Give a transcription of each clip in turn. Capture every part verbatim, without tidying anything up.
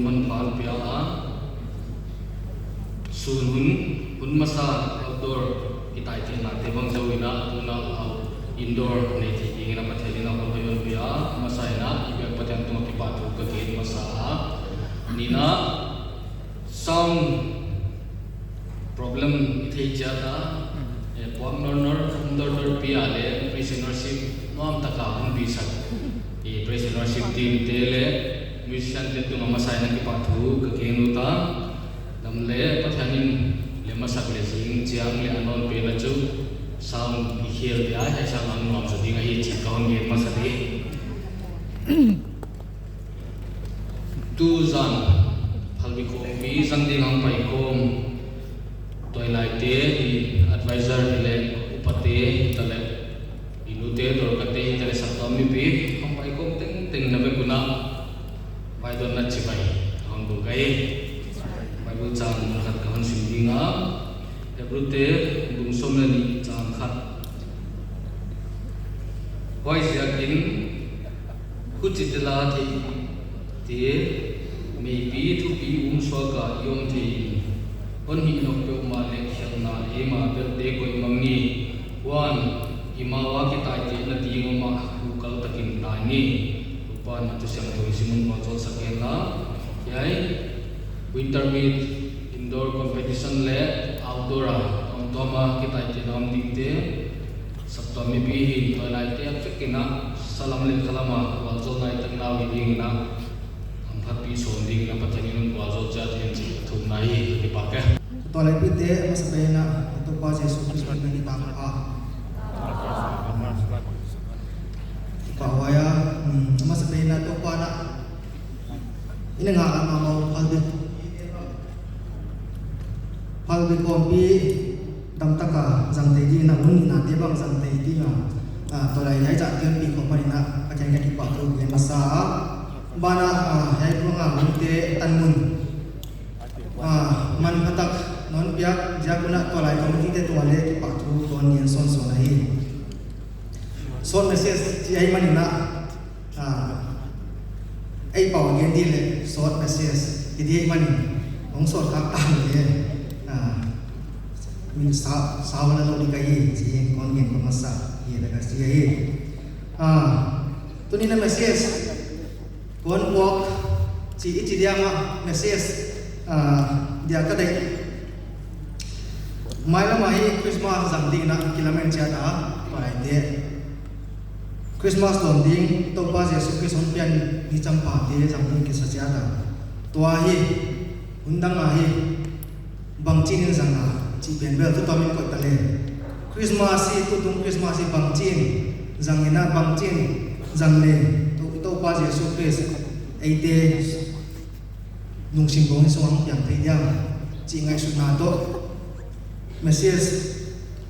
Manpha hon pia a, sun hun, hun masa outdoor kitaitehna te bang zou in a, tun a indoor nei theih ding in a Pathian in a hon hoih hon pia a, masa in a i biak Pathian tungah kipahthu ka gen masa a. Nihna, sound problem i thei chiat a, eh, puak nor nor, um dor dor pi a leh, praise and worship nuam taka hon pisak. I praise and worship team te leh musician te tungah masa in a kipahthu ka gen ut a. Dam leh Pathian in leh masak leh zing chiang leh a nawn pen a chu sound i khel dia, hiai sang a nuam zaw ding ahi chih ka hon gen masa di. Tu zan phalbi khawmpi zang ding a hong pai khawm tuailaite, i advisor hi leh, upate hi ta leh, i nute dorkate hi ta leh, saptuam mipi hong pai khawm tengteng na vek un a vaidawnna chibai hon buk ahi. Bible chang khat ka hon sim ding a, Hebrute bung sawm leh nih chang khat. Huaiziakin huchi tela theite, meipi thupi um suak a i om thei in, hon hih nop peuhmah leh khelhna eima belte koih mang ni. Huan, i ma ua kitaitehna ding om a, huhkal takin tai ni. Toupa'n a thu siangthou i sim hun vualzawl sak hen la. Hiai Winter Meet, indoor competition leh outdoor a tuamtuam a kitaitehna om dingte, saptuam mipi hi tuailaite a vek in a, salam leh khalam a vualzawlna i tan nau hi ding in a, hamphatpih sawm ding in a Pathian in hon vualzawl chiat hen chih ka thumna hi. Ka kipak e. Tuailaipite, a masa pen in a Toupa Jesu Khrist min in ka kipak a. Kipak huai a, um, a masa pen in a Toupa'n a i na ngak a mahmah phalbi, phalbi khawmpi damtak a zang thei ding in a, hun nihna te bang zang thei ding a, ah, tuailai hiai zah tel pi khawm man in a, Pathian ka kipahthu gen masa a. Banah, ah, hiai program a hunte tan mun, ah, manphatak non piak ziak un a tuailai committee te tungah leh kipahthu kon gen sawnsawn ahi. Short message chih ahih man in a, ah, ei pau gen di leh short message ki di ahih man in, hong short khak ta leh, ah, min sa, sa wala lou di ka hi, chih kon gen kon masa hi leh ka chi ahi. Ah, tuni'n a message kon puak chih i chih dia mah message, ah, dia ka deih. Mailam a hi Christmas zang ding in a kilamen chiat a, tuailaite. Christmas dawn ding, Toupa Jesu Khrist hong pian ni champate zang ding kisa chiat a. Tua hi, hun dang a hi, bangchin in zang a, chih pen bel tutuam in koih ta leh. Christmas hi, tutung Christmas hi bangchin zang in a, bangchin zang leh, Tou-, Toupa Jesu Khrist eite lungsim bawng in sung hong piang thei diam chih ngaihsutna toh message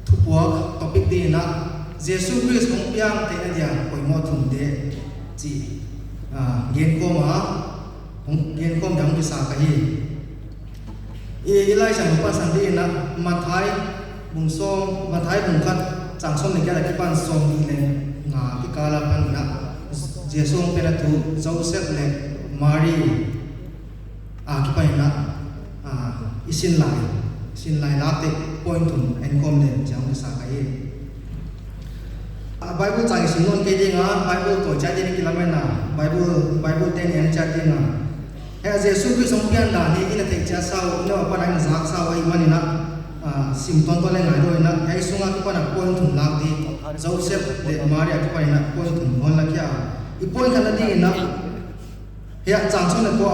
thupuak topic ding in a, Jesu Khrist hong piang theihna dia poimoh thumte chih, ah, genkhawm a, hong genkhawm dia hong kisa ka hi. I, i Laisiangthou pansan ding in a, Matthai bung sawm, Matthai bung khat chang sawm leh giat akipan sawmnih leh nga kikal apan in a, Jesu hong pianna thu, Joseph leh Mary a kipan in a, ah, i sinlai, sinlai lakte point thum enkhawm leng chiang kisa ka hi. Ah, Bible chang i sim nawn kei ding a, Bible tawi chiat in i kilamen a, Bible, Bible te i en chiat ding a. Hiai Jesu Khrist hong pian dan hi i na theih chiat sau, i na apan a i na zak sau ahih man in a, ah, sim tawntawn leng ngai lou in a, hiai sung a kipan a point thum lak di, Joseph leh Mary a kipan in a point thum hon la khia. I point khatna ding in a, hiai chang sawm leh kua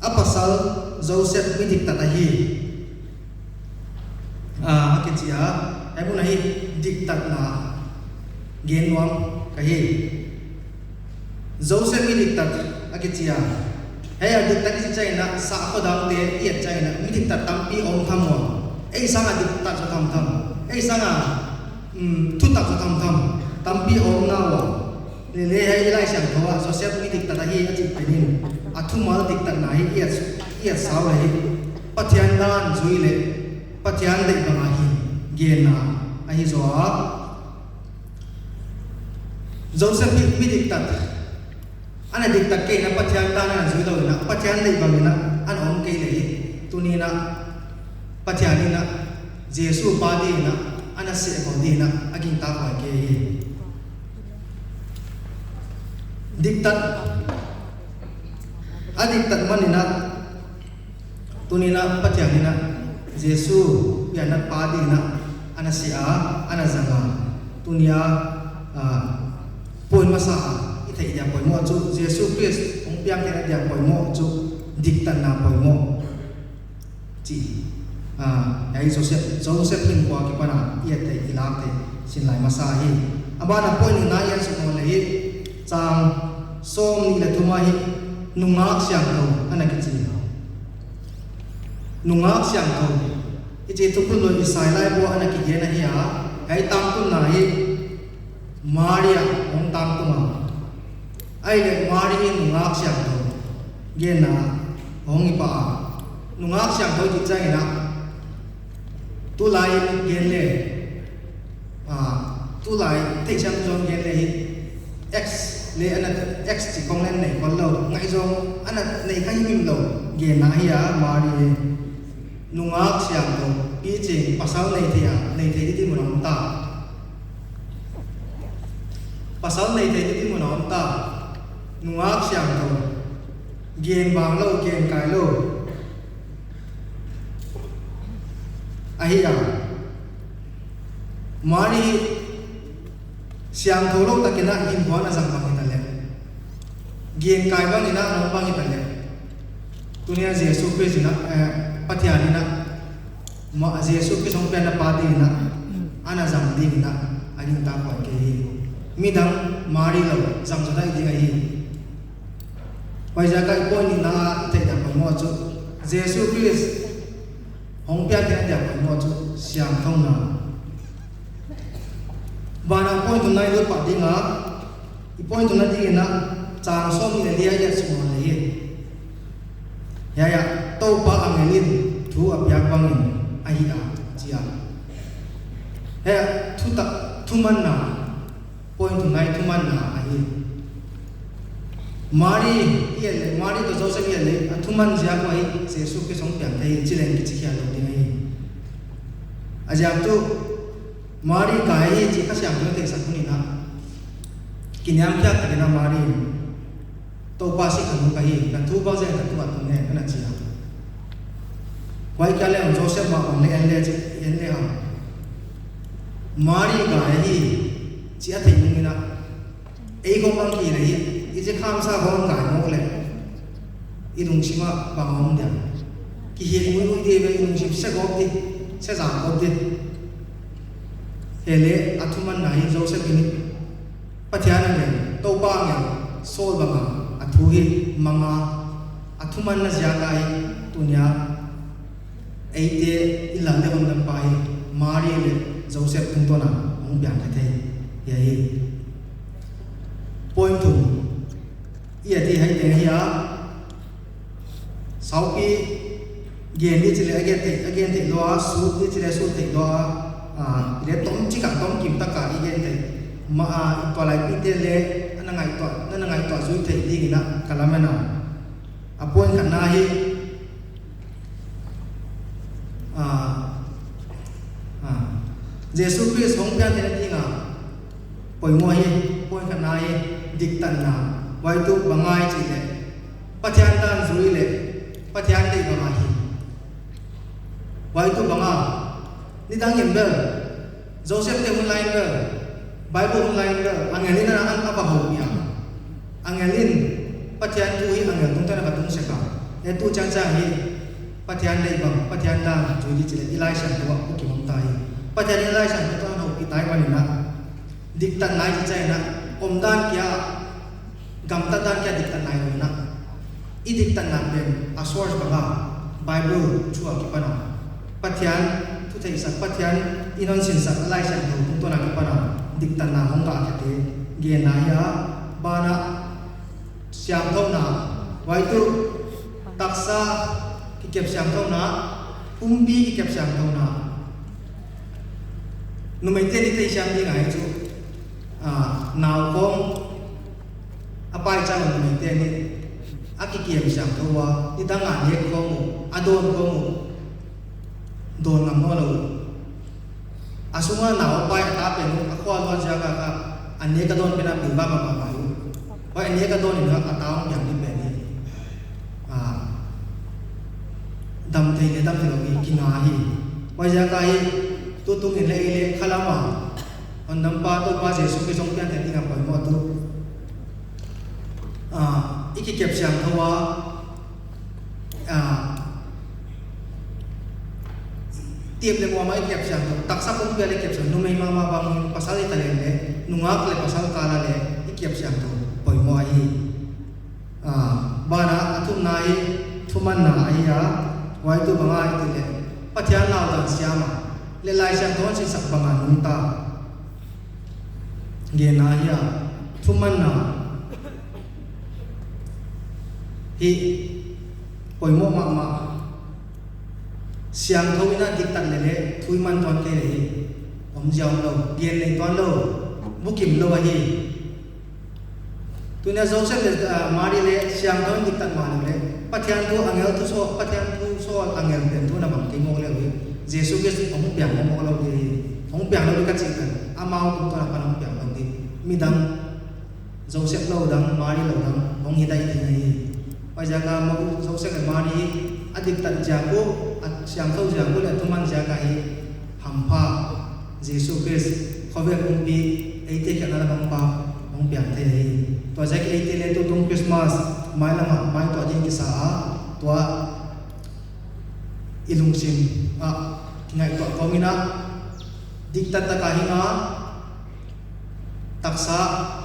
a, a pasal Joseph mi diktat ahi. Ah, a kichi a, hiai mun a hi diktatna gen nuam ka hi. Joseph mi diktat a kichi a. Hiai a diktat kichi chiang in a, sakhaw dangte i et chiang in a, mi diktat tampi om tham ua. Ei sang a diktat zaw thamtham. Ei sang a, um, thutak zaw thamtham. Tampi om na ua. Leh, leh hiai Laisiangthou ah Joseph mi diktat ahi a chih pen in, a thumal diktatna hi i et, i et sau leh hi, Pathian dan zui leh Pathian deih bang a hi genna ahi zaw a. Joseph hi mi diktat, ana diktat kei in a, Pathian dan ana zui lou in a, Pathian deih bang in a ana om kei leh hi, tuni in a Pathian in a Jesu Pa ding in a ana seh khol ding in a a gingta huai kei hi. Diktat, a diktat man in a, tuni in a Pathian in a Jesu pianna Pa ding in a ana seh a, ana zang a. Tuni a, ah, poimoh masa a i theih dia poimoh chu Jesu Khrist hong piangthakna dia poimoh chu diktatna poimoh. Chi, ah, hiai Joseph, Joseph hinkhua akipan a i et theih, i lak theih sinlai masa hi. A ban a point nihna i et suk nawn leh hi, chang sawmnih leh thum a hi, nungak siangthou ana kichi. Nungak siangthou i chih thukhun lou Isai laibu ah ana kigen ahi a, hiai tangtunna hi Mari a hong tangtung a. Ahihleh Mari hi nungak siangthou genna hong hi pah a. Nungak siangthou chih chiang in a, tulai gen leh, ah, tulai theihsiam zong gen leh hi, ex leh ana, ex chih khong leng nei khol lou, ngaihzawng ana nei kha himhim lou genna hi a, Mari hi. Nungak siangthou, piching, pasal nei thei a, nei thei di dinmun a om ta. Pasal nei thei di dinmun a om ta. Nungak siangthou, gen bang lou, gen kai lou. Ahi a. Mari siangthou lou tak in a hinkhua a zang bang hita leh, gen kai bang in a om bang hita leh, tuni a Jesu Khrist in a, eh, Pathian in a, ma, Jesu Khrist hong pianna Pa ding in a ana zang ding in a a gingta huai kei hi. Midang Mari lou zang zaw nai ding ahi. Huaiziak a i point nihna i theih dia poimoh chu Jesu Khrist hong piangthakna dia poimoh chu siangthouna. Ban a point thumna i lut pah ding a, i point thumna ding in a, chang sawmnih leh li a i et suk nawn leh hi. Hiai ah Toupa angel in thu a piak bang in ahi a, chi a. Hiai ah thutak, thumanna, point thumna i thumanna ahi. Mari i et leh, Mari toh Joseph i et leh, a thuman ziak uh ahi, Jesu Khrist hong piangthak hi chi leng kichi khial lou ding ahi. A ziak tuh, Mari gai hi chih Kha Siangthou in a theihsak hun in a, kiniamkhiak tak in a Mari in, Toupa sih kha nu ka hi, na thu bang ziak in ka thu a tung e, ana chi a. Huai kia leh Joseph mah bang leh en le chi, en le hang. Mari gai hi chih a theih nung in a, ei khong bang ki leh hi, i chi khamsa khong gai mawk leh, i lungsim ah bang om dia. Kihilh muimui di ve, i lungsim se gawp di, se zang gawp di. Hileh a thumanna hi Joseph in Pathian angel, Toupa angel sawl bang a, a thu hi mang a, a thumanna ziak ahi. Tuni a eite i Lal leh Hondampa hi Mari leh Joseph tungtawn a hong piangthak thei hi ahi. Point thum i et hi hiai teng ahi a. Saupi gen di chi leh a gen theih, a gen theih lou a, sut di chi leh sut theih lou a, ah, leh tomchik a tomkim tak a i gen theih. Ma, ah, i tualaipite leh ana ngaihtuah, ana ngaihtuah zui theih ding in a ka lamen a. A point khatna hi, ah, ah, Jesu Khrist hong piangthakna ding a poimoh hi, point khatna hi diktatna. Huai tuh bang ahia chih leh, Pathian dan zui leh Pathian deih bang ahi. Huai tuh bang a, nidang in bel, Joseph te hun lai in bel, Bible hun lai in bel, angel in ana, ana va houpih a. Angel in Pathian thu hi angel tungtawn a va tung sek a. E tu chiangchiang hi Pathian deih bang, Pathian dan zui di chi leh i Laisiangthou ah hong kimang ta hi. Pathian in Laisiangthou tungtawn a houpih ta ahihman in a, diktatna i chih chiang in a, omdan kia, gamtat dan kia diktatna i lou in a, i diktatna pen a source bang a, Bible thu akipan a, Pathian thu theihsak, Pathian in hon sinsak Laisiangthou tungtawn akipan a diktatna hong ngah kha te genna hi a. Ban ah siangthouna, huai tuh taksa kikep siangthouna, pumpi kikep siangthouna. Numeite in i theisiam ding ahi chu, ah, nau khong a paicham numeite in, A kikem siangthou a, nidang a nek khawm uh, a dawn khawm uh, dawn ngam nawnlou. A sung a nau a pai a ta pen uh, a khua luat ziak a kha, a nek a dawn pen a bil bang a ma mai uh. Huai a nek a dawn in a ta hong piang di pen hi. Ah, dam thei leh dam thei lou hi, kinga hi. Huaiziak a hi, tutung in leh i leh khalam a hon dampa Toupa Jesu Khrist hong pian thei ding a poimoh tuh. Ah, i kikem siangthou a, ah, tiap leh muam a i kikem siangthou, taksa pumpi a leh kikem siangthou, numei mahmah bang, pasal i ta leh leh, nungak leh pasal kal a leh i kikem siangthou poimoh ahi. Ah, banah a thumna hi, thumanna ahi a, huai tuh bang ahia i chih leh, Pathian lau dan siam a, leh Laisiangthou in sinsak bang a nungta. Genna ahi a, thumanna hi poimoh mahmah. Siangthou in a diktat leh leh, thu i man tuan kei leh hi, om ziau lou, gen leh tuan lou, bukim lou ahi. Tuni a Joseph leh, ah, Mary leh siangthou in diktat mahleh leh, Pathian thu angel thu sawl, Pathian thu sawl angel pen thu na bang kei mawk leh hi. Jesu Khrist hong piang mawk lou di, hong piang lou di ka chih pen, amau tungtawn apan hong piang lou di. Midang, Joseph lou dang, Mary lou dang, hong hi dai ding ahi. Huaiziak a Mo-, Joseph leh Mary a diktat ziak uh, a siangthou ziak uh leh a thuman ziak a hi, hampha, Jesu Khrist, khovel pumpi, eite khelhna lam a hong piang thei hi. Tua ziak eite leh tutung Christmas, mailam a, maituah ding kisa a, tua i lungsim a, kingaihtuah kawm in a, diktat tak a hing a, taksa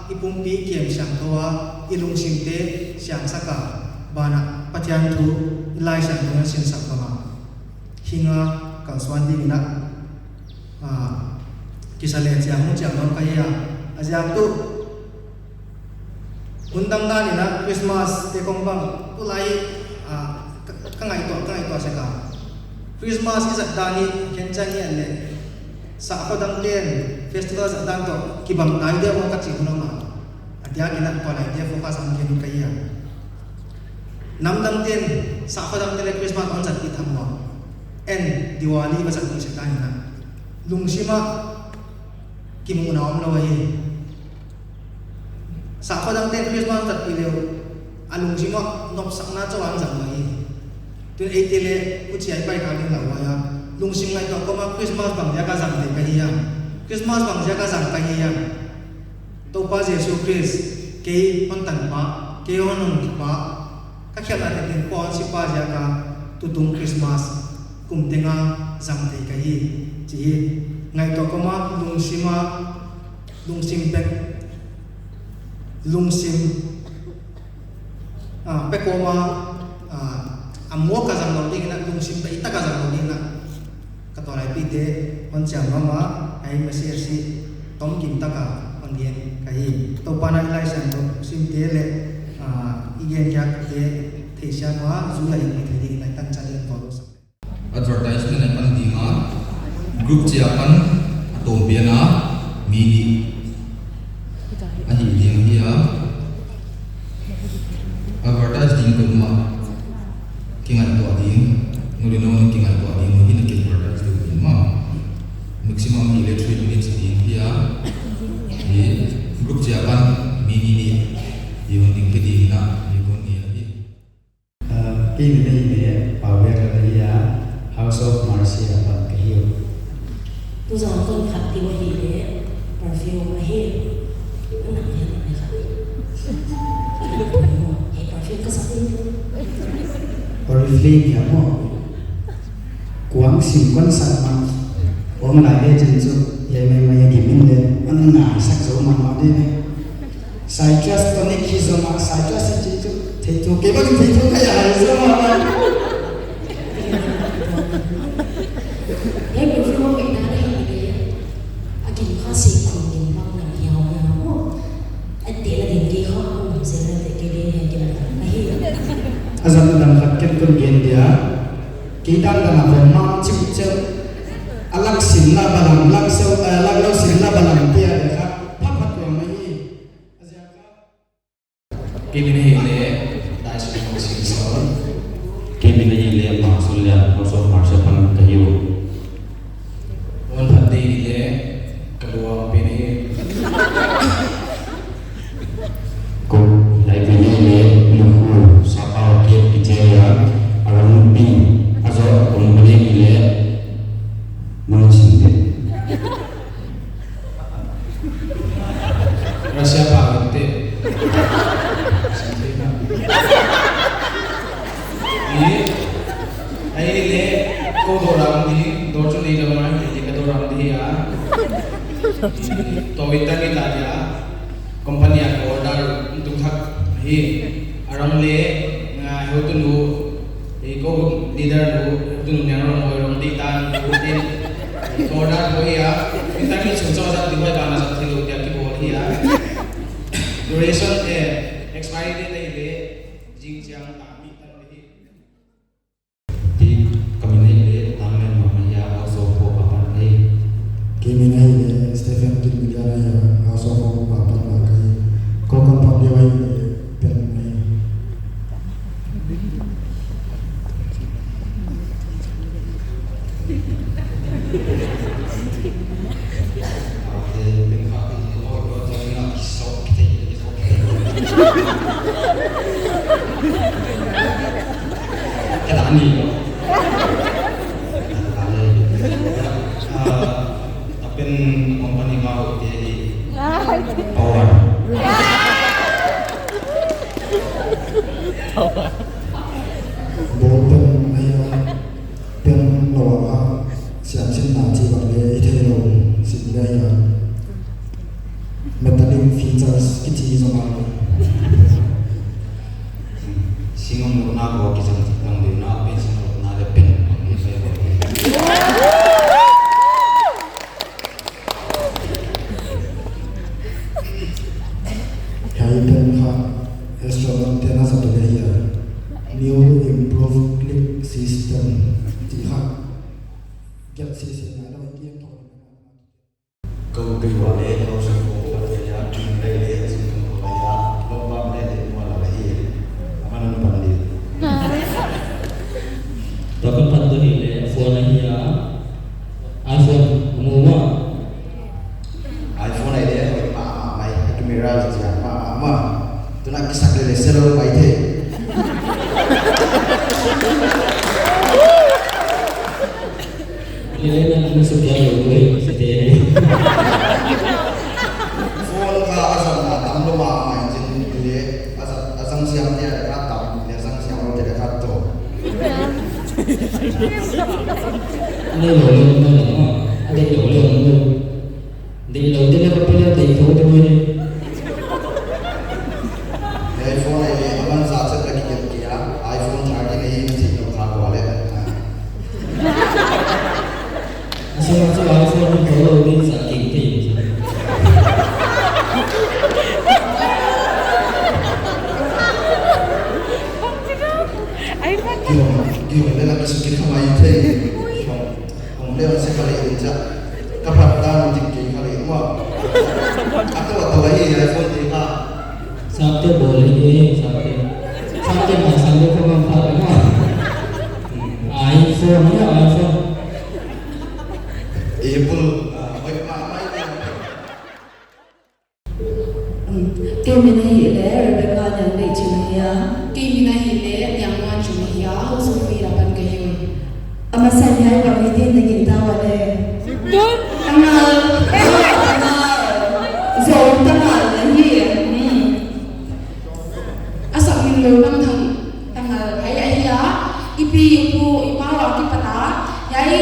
i pumpi kem siangthou a, i lungsimte siangsak a, banah Pathian thu, i Laisiangthou in sinsak bang a hing a, kalsuan ding in a, ah, kisa leh chiang uh chiang lam ka hi a. A ziak tuh, hun dangdan in a Christmas te khong bang, tulai, ah, ka, ka ngaihtuah, ka ngaihtuah sek a. Christmas i zat dan hi, khenchiang hi a leh, sahkhua dangte'n festival zat dan toh kibang tai dia maw ka chih hun a om a. A diak in a tua lai dia focus hong gen ka hi a. Nam dangte'n, sahkhua dangte leh Christmas hon zatpih tham ua. Ei'n Diwali va zat ni sek dan in a, lungsim a kimuhna omlou ahi. Sahkhua dangte'n Christmas zatpih leh uh, a lungsim a nopsakna chauh a zang uh ahi. Tun eite leh huchi a i pai kha ding lau ahi a. Lungsim ngaihtuah kawm a Christmas bang ziak a zang thei ka hi hiam? Christmas bang ziak a zang ka hi hiam? Toupa Jesu Khrist, kei hon tanpa, kei hon nungkhia pa, ka khelhna tengteng pawh hon si pa ziak a tutung Christmas kum teng a zang thei ka hi, chih hi ngaihtuah kawm a, lungsim a, lungsim pek, lungsim, ah, pek kawm a, ah, a muak a zang lou ding in a, lungsim pek tak a zang lou ding in a, ka tualaipite hon chiam mahmah a, hiai message hi tomkim tak a hon gen ka hi. Toupa'n a i Laisiangthou simte leh, ah, i genkhiakte theisiam a, zui a hing thei ding in a i tangchat ding in ka hon sak. Advertisement a pan ding a, group chia pan a tawm pen a, mi nih a hih ding hi a. Advertise ding pen mah kingaihtuah ding, nu leh nau kingaihtuah ding, nu hi na kei advertise ding pen mah. Maximum hi leh three minutes ding hi a. Hi group chia pan mi nih nih hi hun ding ke ding na, hi hun ni hi. Ah, kei min ahihleh Pau Biak Ral ahi a, House of Mercy apan ka hi uh. Tuzan kon khat ti uh ahihleh perfume ahi. Anak ni anak ni khat. Hei perfume ka sak ni. Oriflame hi a maw. Kuang sim kon sak mah. Om lai le chin chu, ye mai mai a gim in le, an ngai sak zo mahmah di ne. Citrus tonic hi zong a, citrus hi chih chu, thei thu, kei bang thei thu ka hi a, zong a. Hei perfume hong peihna ahihleh, a gim kha si khun gim bang nam hiau hiau maw. A te na din kei kha, um, se na te kei din hiau kei na ahi. A zat dang khat ken kon gen dia. Kei dan dan a ven mang chimchim. A lak sim la balam, lak seu, eh, lak lou sim la balam te a de kha. Phat phat tuam ahi. A ziak kha. Kei min ahihleh, Dai Sung Kei min ahihleh Mangsunlian, House of Marshal pan ka hi uh. Hon phat di leh ka luang pen hi. Ko lai pen ahihleh Lukhu, Sapau, Kep kichi a, a rang ping, a zou kum pen ahihleh Mangsunte. Russia pa te. Ni, ahihleh kou dou ram di, dou chu ni lam a, ni ka dou ram di a. Toyota ni ta dia, company a order tung thak hi. A rang leh, nga heutu nu, eh, kou leader nu, heutu nu niang rong hoi rong di tan, heutu tin, order hoi a, internet sung chauh zat di hoi bana zat thil uh dia kibawl hi a. Duration, eh, expiry date ahihleh, jing chiang ta mi tan hi. Ti ka min ahihleh Tanglen Mama hi a, House of Hope apan ahi. Kei min ahihleh Stephen Kimilian ahi a, House of Hope apan mah ka hi. Kou kon pang dia ahihleh Pen ahi. Ka dan ni. Ah, a pen company ka hoih te hi. Power. Ball pen ahi a, pen lou a, siam sin na chi bang leh i theilou sin leh ahi a. Metallic features kichi zong a. Sing om louhna ko kizang chik lang deuh na, pen sing om louhna leh pen bang hi fai ko. Hiai pen kha astronaut te'n a zat uh ahi a. New improved click system chih kha. Gelh sese ngai lou ki em thou. Kou kei ua leh, kou sa kou pa leh ya, tun leh leh, sin kou pa ya, kou pa leh leh mua la leh hi. Aman pan leh. Tua kon pan tu hi leh, phone ahi a. iPhone, mu ma. iPhone ahihleh, hoih mahmah mai, a camera leh chiang mahmah. Tuna kisak leh leh selo mai thei. Lele na na su pian lo lo se te. Phone kha a zang na tam lou mahmah in chin leh a zang, a zang siam te a kha tam leh a zang siam lou te a kha toh. Nei lo lo na na ma. A dei lo lo na. Dei lo te leh ka pe leh dei thou te mai. iPhone ahihleh aman sa chet leh kigelh kei a, iPhone thirteen ahi na chih lou kha kua leh. Asa ma chu iPhone thou lou ding sa kei te. Kiom, kiom leh lak kisu kikhamai thei. Hong leh hong se kha leh ding cha. Ka phat dan dik kei kha leh maw. A toh a toh ahi iPhone te kha. Sapte bawl hi e, sapte. Sapte ma sang de ko ma phat na. iPhone ya, iPhone. Apple, ah, mai, mai, mai. Um, kei min ahihleh Rebecca Niangneih Chim ahi a. Kei min ahihleh Niangnuan Chim ahi a, House of Faith apan ka hi ua. A masa in hiai bang hi ding na gingta ua leh. Tangal. Tangal. Zou tangal na hi. Hmm. A sak min lou nang thang. Tangal hiai ahi a, i pi i pu i pa ua kipat a, hiai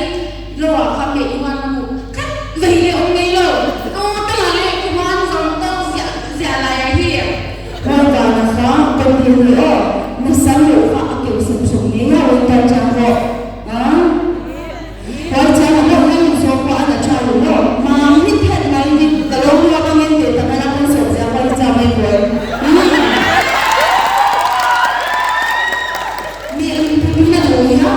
lou a kha meh i wan na mu. Khat vei leh om ngei lou. Aw, tangal leh ki wan zong tong zia, zia lai ahi. Huai dan a kha, kon ding hi aw, na sang lou kha a keu suk suk ngei a, huai dan chang ho. Ah? Huai chiang a lou nang sawk pa ana chiang lou. Ma mi thet mai ni, ka lou lua ka ngen te ta mai la kon sawk sia pa li cha mai koi. Mi ang tu tu na lou ni ha.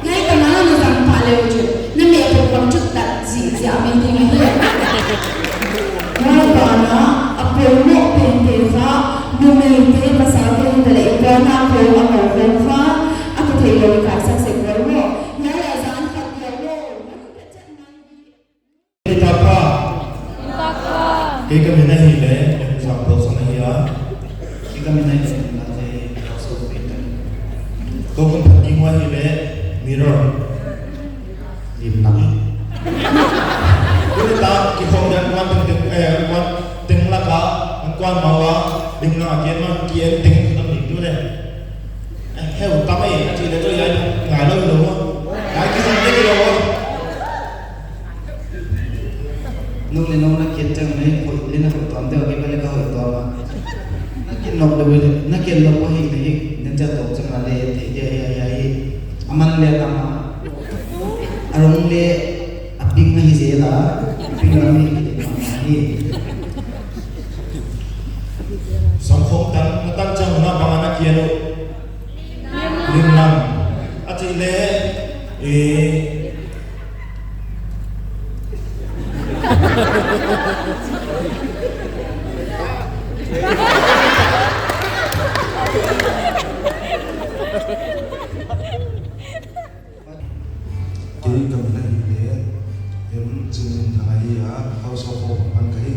Ngai ta ma na zang pa leh chu. Na me ko kam chut ta zi zi a mi ding hi. Huai bana a poimoh pen te kha, numei te pasal te ni ta leh i kua na ko a mo ko kha, a ko thei lo Ding wa hi le mirror. Lim nang. Tuni ta kikhawm dan kuan teng teng, eh, kuan teng laka, an kuan mawa, lim nang a kian ma, kian teng khawm lim tu le. Eh, heu tam e, a chi le tu ya, ngai lou lou. Ngai ki san te ki lou. Nung le nung na kian chang nei, hoih le na hoih tuam deuh, a ki bale ka hoih tuam a. Na kian nok deuh le, na kian nok wa hi nei, nen cha tuam chang a le, te te ya ya ya hi. A man le tam a. A rong le, a pink na hi zel a, pink na mi ki te tam a hi. Samkhawng tan, na tan chang na bang a na kian uh. Lim nang. A chi le, eh, Kei ka min a hi le, em, Chinminthang ahi a, House of Hope a pan ka hi.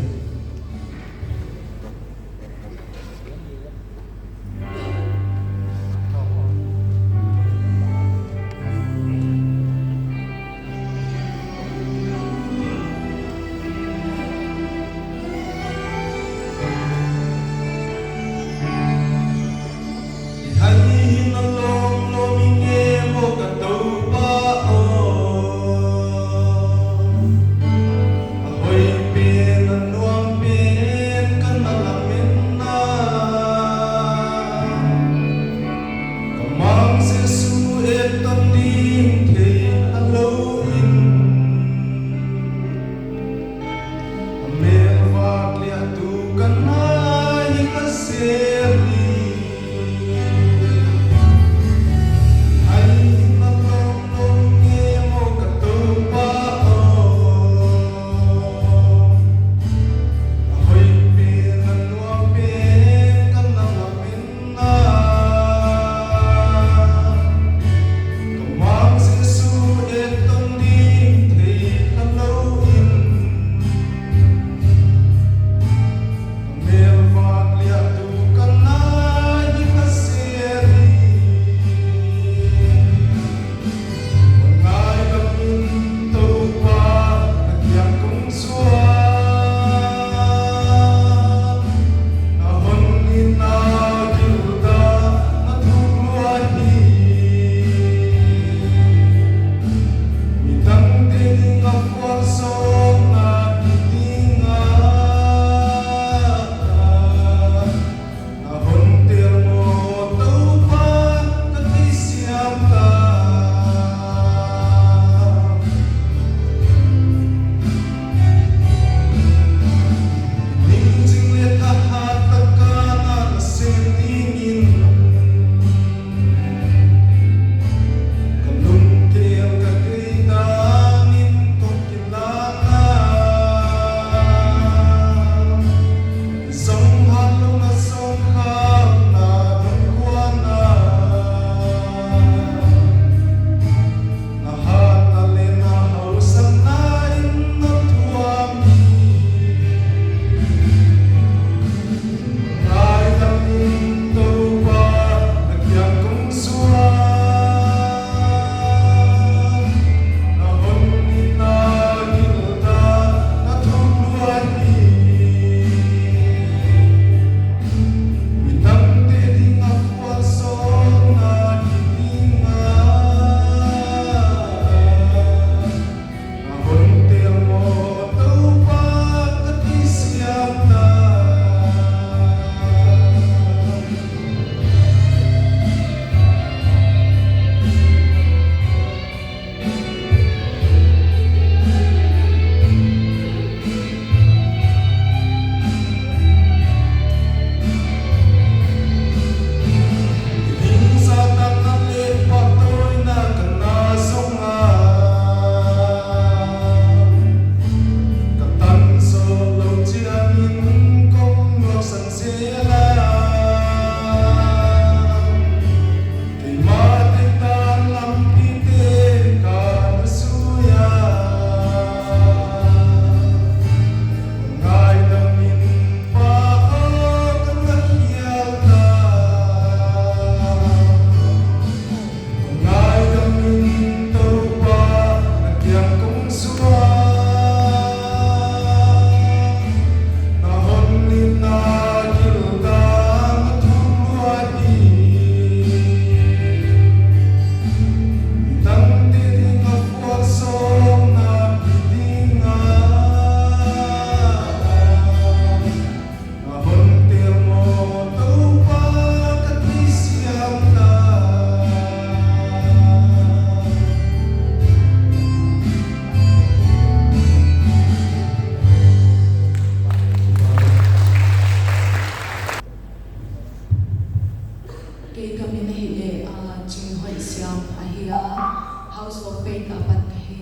House of Faith a pat ka hi.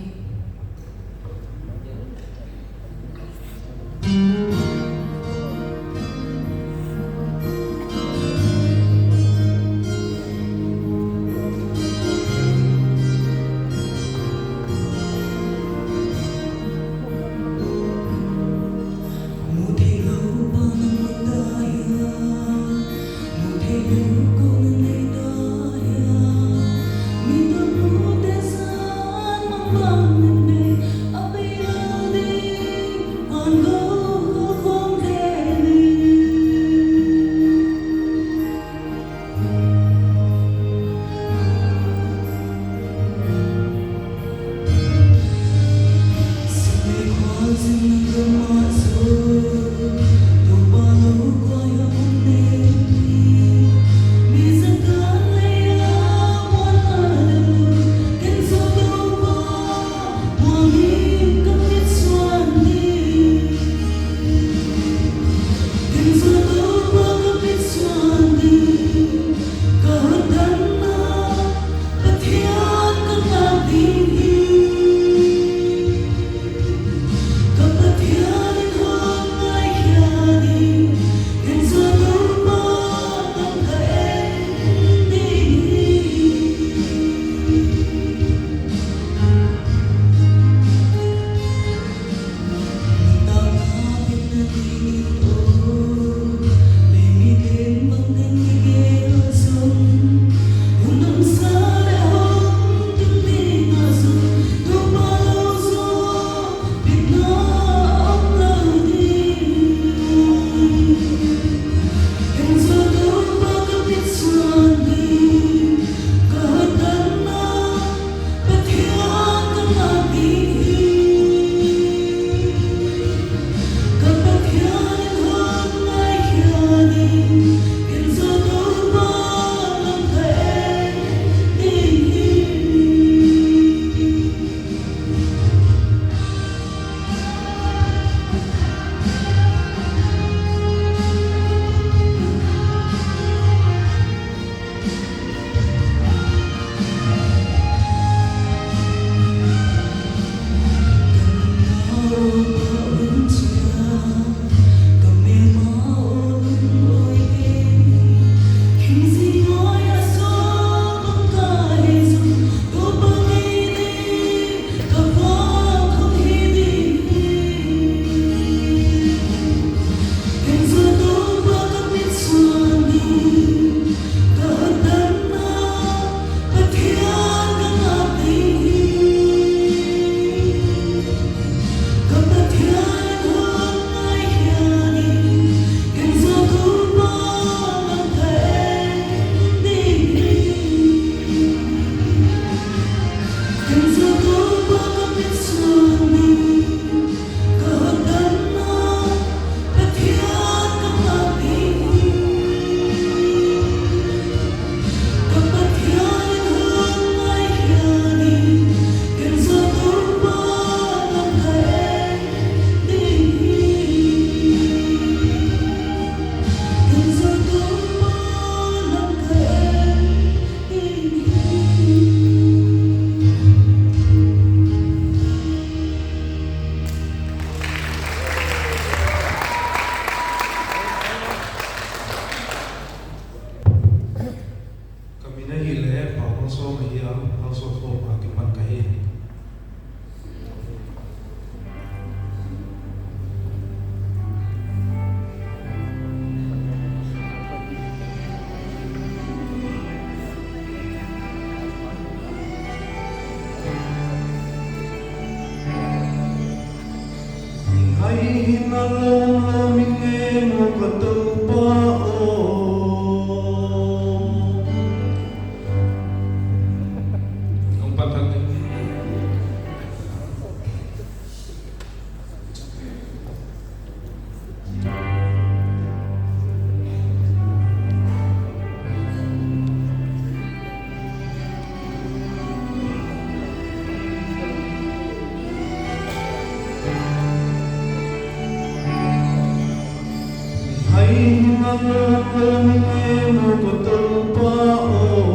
Ka min ahihleh Pau Hang Sawm ahi a, House of Hope a kipan ka hi. Hai hi na lawm lawm in ngen maw ka Toupa aw. Hong pan thak ding. Hai hi na lawm lawm in ngen maw ka Toupa aw.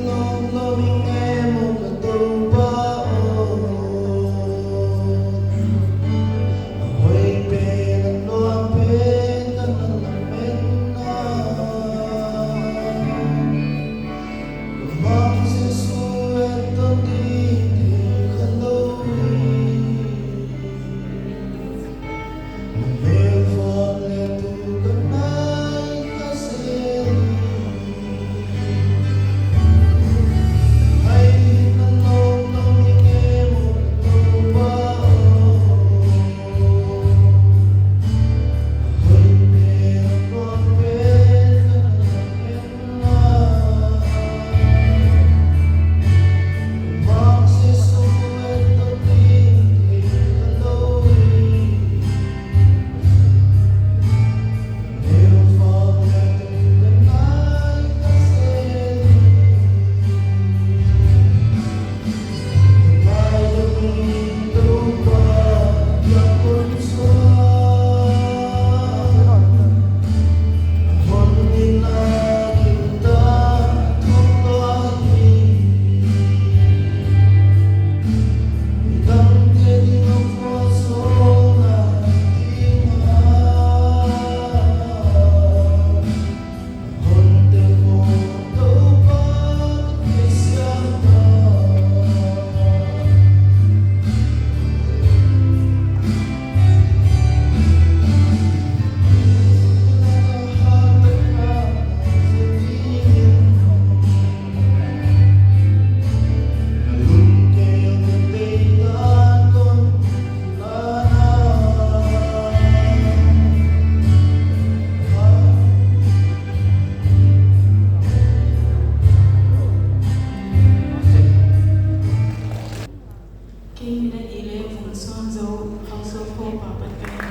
Lawm lawm ing e maw ka Toupa aw. Hoih pen a nuam pen ka na lamen a. Ka Mang Jesu etton ding thei kha lou hi. Kei min a nih leh Vungsawm Zou, House of Hope apan ka hi.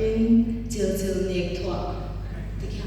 In chilchil nek thuah. Ti kia.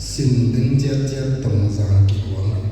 Sin ding chiat chiat tong zang ki kuang.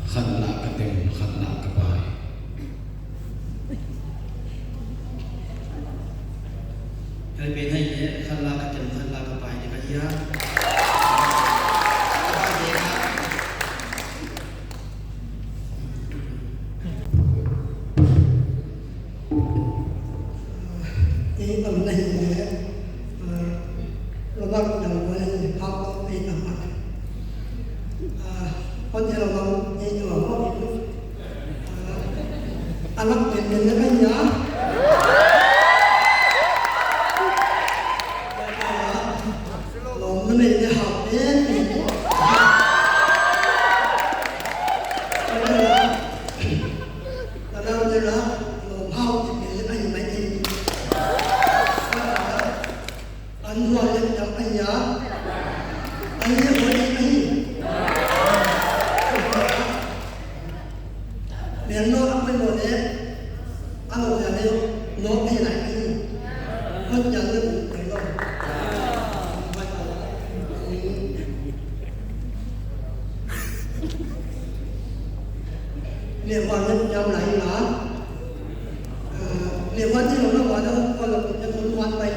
Khat lah ka tem, khat lah ka pai. Kei pen hiai leh, khat lah ka tem, khat lah ka pai di ka hia. Ei tam na hi leh, ah, lo mak dang ko leh, hak ko ei tam mak. Ah, kon ei lo mak, ei lo mak. A lak pen pen na kan ya. Lawm na men na hau pen pen. Tanau na la lawm hau pen pen na kan ya mai pen. An hua lem tam ahi a. Ahi a, hua lem ahi. Mel no a poimoh leh, a lo ya leh, no pe lai ahi. Hon ya leh, pe lo. Leh hua lem tam lai na. Leh huan ni lo na huan a hon kuan lo, na hon huan pai.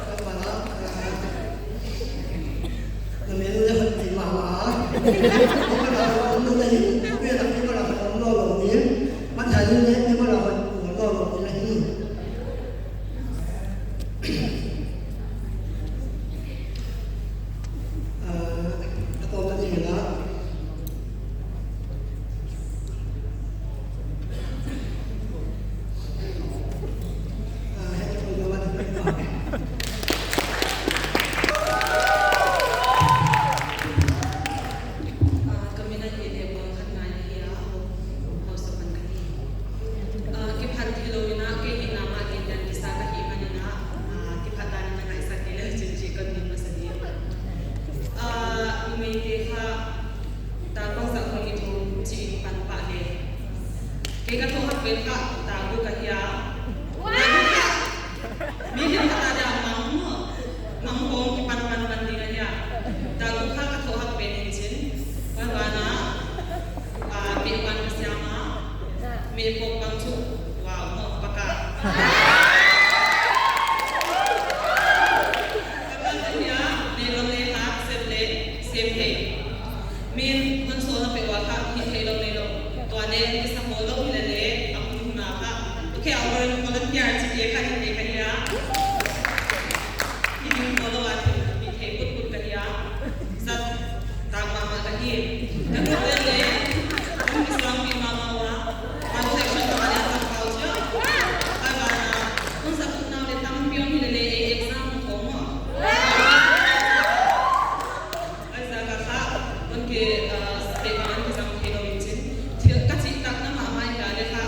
Ka huan a, na mel leh hon ti mahmah. Ko ka la hon lo na hi, ko ka la hon lo lo ni. Mat hai ni leh, ko ka la hon lo lo ni na hi. Ah, a tawp a ni la. Kiphat hilou in a, kei hihna mah gen dan kisa ka hih manin a, kiphat dan in a ngaihsak kei leh chin chi kon gen masa di. Numeite kha, ta kong sa kong i thum chi in pan pah leh. Kei ka thoh hak pen kha, ta guk ka hi a. Mi hih kha ta dia mang mo, mang hong kipan pan pan ding ahi a. Ta guk kha ka thoh hak pen in chin. Wan wan a, ah, mi wan ka siam a. Mi pok bang chu, wow, mo paka. Paka ta dia, ne lo ne ha, sem le, sem he. Min, man so na pe wa kha, hi thei lo ne lo. Tua ne, ki sa mo lo hi le le, a mun na kha. Okay, our volunteer chi ke kha, hi ke kha ya. Hi ni mo lo a, hi thei put put kha ya. Sat, tak mahmah ka hi. Ka tu le le, um, Islam pi mahmah wa. Ka tu le shon ka ya sa kau cha. Ka ba na, un sa put na le tam pion hi le le, exam ko mo. Ai za ka kha, un ke, ah, te ka an ki zang ke lo in chin. Thil ka chi tak na mahmah ya le kha.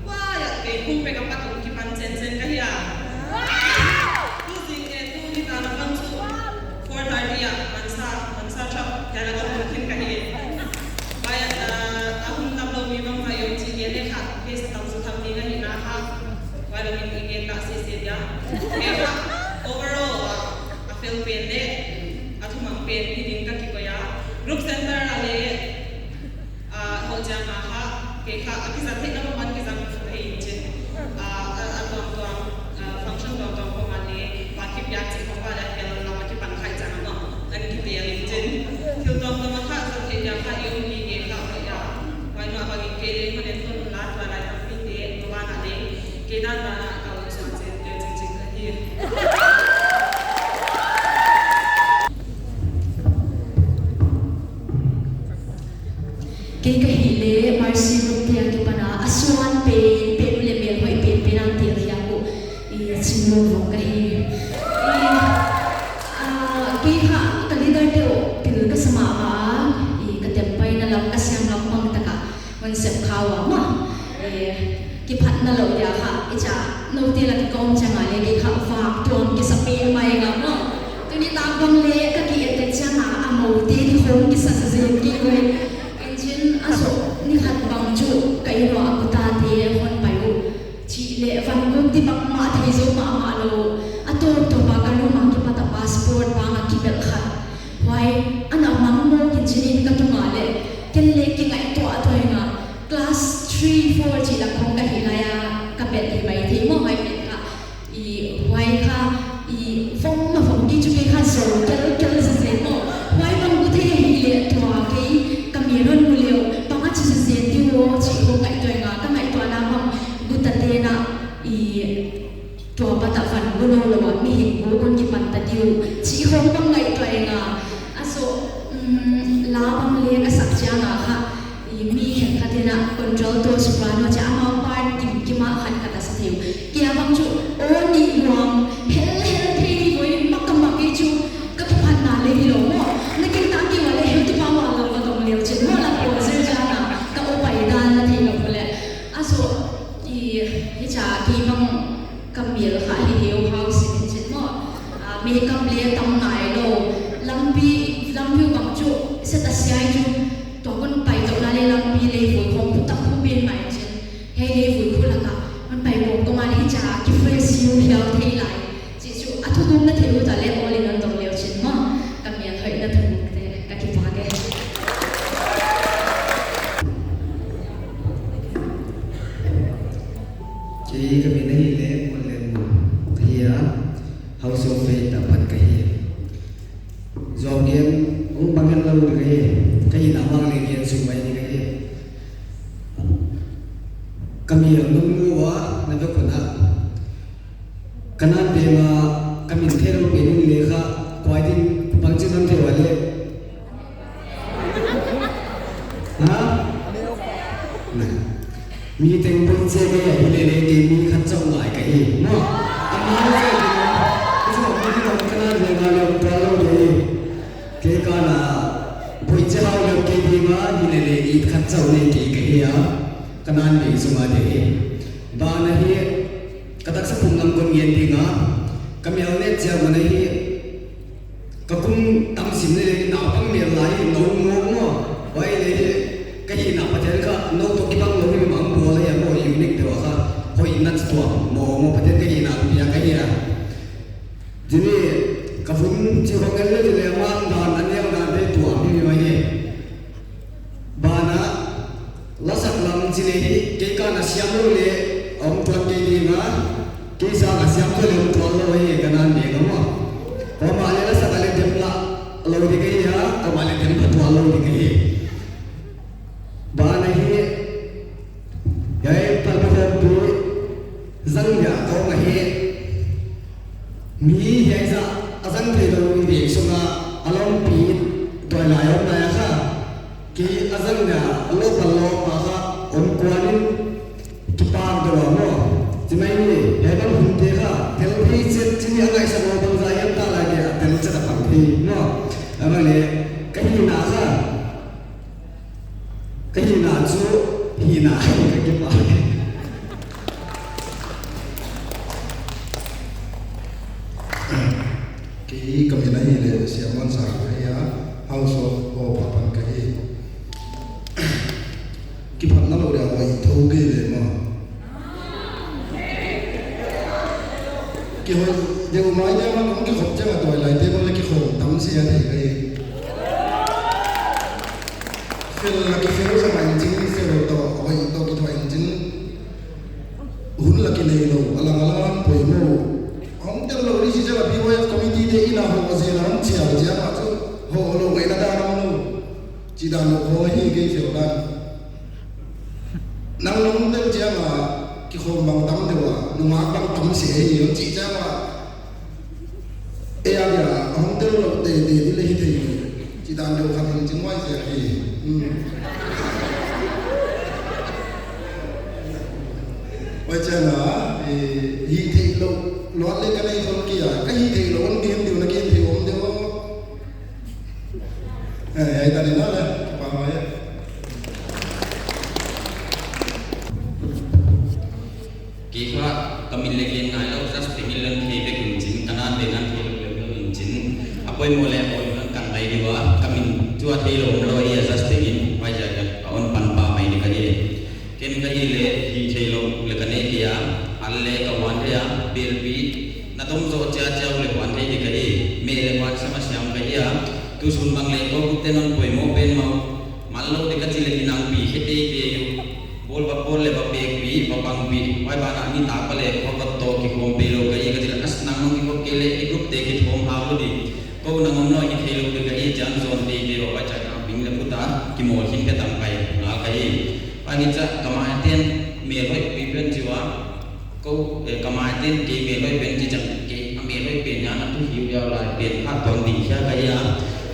Wa ya te kum pe ka pat un ki pan chen chen ka hi a. Tu zing e tu ni ta na pan chu. Four thirty a, man sa, man sa chap, ya na ka hum khin ka hi. Bai, ah, a hum tam lo mi bang bai yong chi gen le kha, ke sa tam su tham ni ka hi na kha. Bai la min i gen ta se se ya. Ke kha, overall, ah, a fail pen le, a thumang pen ni ding ka kikoih a. Group center a le, Ah, hou chiang a kha, kei kha, a kizang theihna bang man kizang thei in chin. Ah, a, a tuamtuam, ah, function tuamtuam khong a le, pa kipiak chih khong pa le, hel lam a kipan khai chiang a maw, kan kitel in chin. Thil tuamtuam a kha, zang thei dia kha, i um gige kha, kha ya. Huai mah bangin kei le, hon en tun la, tua lai tampite, tua ban a le, kei dan dan a, ka un suan chin, tel chin chin ka hi. Kei ka hih leh Mercy Group te a kipan a, a suan pen pen uh leh mel hoih pen pen a tel hiak uh i chim lou vong ka hi. I, ah, kei kha ka leader te uh pil ka sa mahmah a, i ka tempai na lam ka siam lam bang tak a hon sep kha ua maw. I, kiphatna lou dia kha, i cha, noute la kikawm chiang a le kei kha vak tuam kisa pen mai nga maw. Tuni tak bang le ka ki et et chiang a, a moute di khong kisa sa zen ki ui. Engine a so ni khat bang chu ka inn ua a kuta te hon pai uh. Chih leh van guk di bangmah thei zou mahmah lou. A tawp tawp a ka room a kipat a passport bang a kibelh khat. Huai ana mang mawk in chin in ka tung a le. Ken le kingaihtuah tuah ing a. Class three, four chih lam khong ka hih lai a ka belh hi mai thei maw, huai pen kha. I huai kha, i vong ma vong ki chu kei kha zou kel kel zezen maw. Huai bang gu thei hi leh tua kei ka mi ron mu leh, bang a chi zezen di uh chih khong ngaihtuah ing a, ka ngaihtuahna bang gu ta te na i tua pat a van gu lou lou a mihing gu kon kipan ta di uh chih khong bang ngaihtuah ing a. A so, um, la bang le ka sak chiang a kha, i mi khenkhat in a kon Contralto, soprano, chia amau part kim kim a khat khat a sa thei uh. Kei a bang chu, aw ni luang, hel hel thei ni voi, mak ka mak ei chu, ka kiphatna leh hilou maw. Na kei tang kei ua leh heutupa ua lou ka dong leu chin maw, la pose chia na, ka aw pai dan na theilou leh. A so, i, hichia kei bang, ka mial kha hi hiu hau sin chin maw. Ah, makeup leh tam nailou. Lampi, lampi bang chu, set a siai chu, tua kon pai tou na leh lampi leh vui khong pu tak pu pen mai chin. Hei leh vui khu laka, kon pai bawm kou ma leh hichia ki fresh hiu hiau thei lai. Chi chu, a thu dum na thei uh ta leh aw leh non dong leu chin maw. Ka mial hoih na thu dum te, ka kipak e. Kei ka min ahihleh Muanlen Mun ka hi a, House of Faith a pat ka hi. Zong gen, ong bang hen lou di ka hi, ka hihna bang leh gen suk mai di ka hi. Ka mial nung mu ua, na vek khun a. Ka nan deng a, ka min theilou pen in leh kha, kuai din, bangchin non thei ua leh. Ha? Mi teng pun che ke ya hi lele ke mi khat chauh ngai ka hi. Maw. Amau che ke. Chu mi khat ka nan deng a leh ong tua lou de. Kei ka na pui che hau leh ke di ma hi lele i khat chauh ne ke ka hi a. Ka nan deng sung a de hi. Ba na hi ka taksa phung lam kon ngen ding a. Ka mial ne chia ma na hi. Ka kum tam sim leh naupang mial lai nou mawk maw. Huai leh hi ka hihna Pathian kha nou toh kibang lou hi mang bawl a hi a maw unique deuh a kha. Hoih na tuam mawk maw Pathian ka hihna pia ka hi a. Zini ka vun chi hong el leh zini a man dan a nial dan te tuam hi mai hi. Bana, lasak lam chi leh hi, kei ka na siam lou leh, om tuan kei ding a, kei sa ka siam lou leh om tuan lou hi, ka nan deng a maw. Kuamah leh lasak a leh dem la, lou di ka hi a, kuamah leh dem pha tuan lou di ka hi. Bana hi, Hiai palpi khawmpi zang dia kong ahi. Mi hiai zah a zang theilou mi vek sunga a lawmpi tuailai om lai a kha. Kei a zang dia a lawp a lawp a kha om kuan in kipak deuh a maw. Chi mai ni, hiai bang hun te kha, tel thei chet chi ni a ngaihsak lou bang zah hiam ta lai kei a tel chet a pang thei maw. A bang leh, ka hihna kha. Ka hihna chu, hihna, ka kipak. Kei ka min ahihleh Siamon Sang ka hi a, House of Hope apan ka hi. Kiphatna lou dia hoih thou kei ve maw. Kihoih deuh mai dia maw, kong kikhop chiang a tuailai te maw leh kikhawm tam sia thei ka hi. Fel la kifel sa mai ching, fel toh, hoih toh kithuah in ching. Hun la kinei lou, a lang a lang poimoh. Hong tel lou di chih chiang a B Y F committee te in a hoh zel a hong chial chiang a chu, hoh lou ngeina dan om lou. Chih dan lou khong ahi kei fel dan. Nang nong tel chiang a, kikhawm bang tam deuh a, nungak bang tam se hi, hong chih chiang a. Ei a dia, a hong tel lou teitei di leh hi thei lou. Chih dan deuh khat in ching huai sia hi. Hmm. Huai chiang a, eh, hi thei lou, luat leh ka nei khol kei a, ka hi thei lou, hon gen deuh na gen thei om deuh. Eh, ai ta ni na le, pa mai. Kei kha ka min leh gen ngai lou, just te min leng thei vek in chin, ka nan deng nan thei lou leng lou in chin. A poimoh leh a poimoh kan ngai di ua, ka min chu a theilou om lou hi a just te min, pai ja ka on pan pa mai ni ka hi. Ken ka hi leh, hi theilou leh ka nei kei a, al leh ka huan thei a, belpi, na dom zoh chia chia uh leh huan thei di ka hi, meh leh huan siam a siam ka hi a, tu sun bang leh kou kut te non poimoh pen mau, mal lou di ka chi leh kinangpi khe teitei uh. Bawl va bawl leh va pekpi, va pangpi, huai banah nitak pha leh khua va toh kikhawm peilou ka hi ka chi leh, as nang hong kikhop kei leh, i group te kithawm hau lou di. Kou nang om lou hi theilou di ka hi chiang zon teitei va huai chiang a bing leh phuta, kimawl khin ka tang pai ngal ka hi. Huai ni chiah ka mai ten mel hoih pi pen chi ua. Kou, eh, ka mai ten kei mel hoih pen chi chiang kei, a mel hoih pen nia na tu hiu hiau lai pen kha tuan ding khia ka hi a.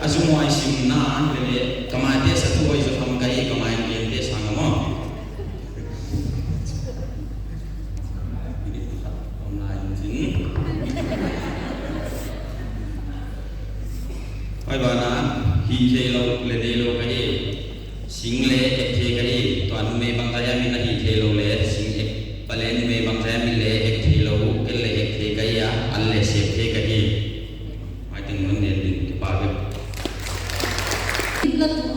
A zung huai simna leh leh, ka mai te sa thu hoih zaw tham ka hi, ka mai gen te sang a maw. Thei lou le, sing ek, pale ni mei bang zai mi le ek thei lou, ken le ek thei ka hi a, an le sep thei ka hi. Mai teng mun den din, kipak e. Ina tu,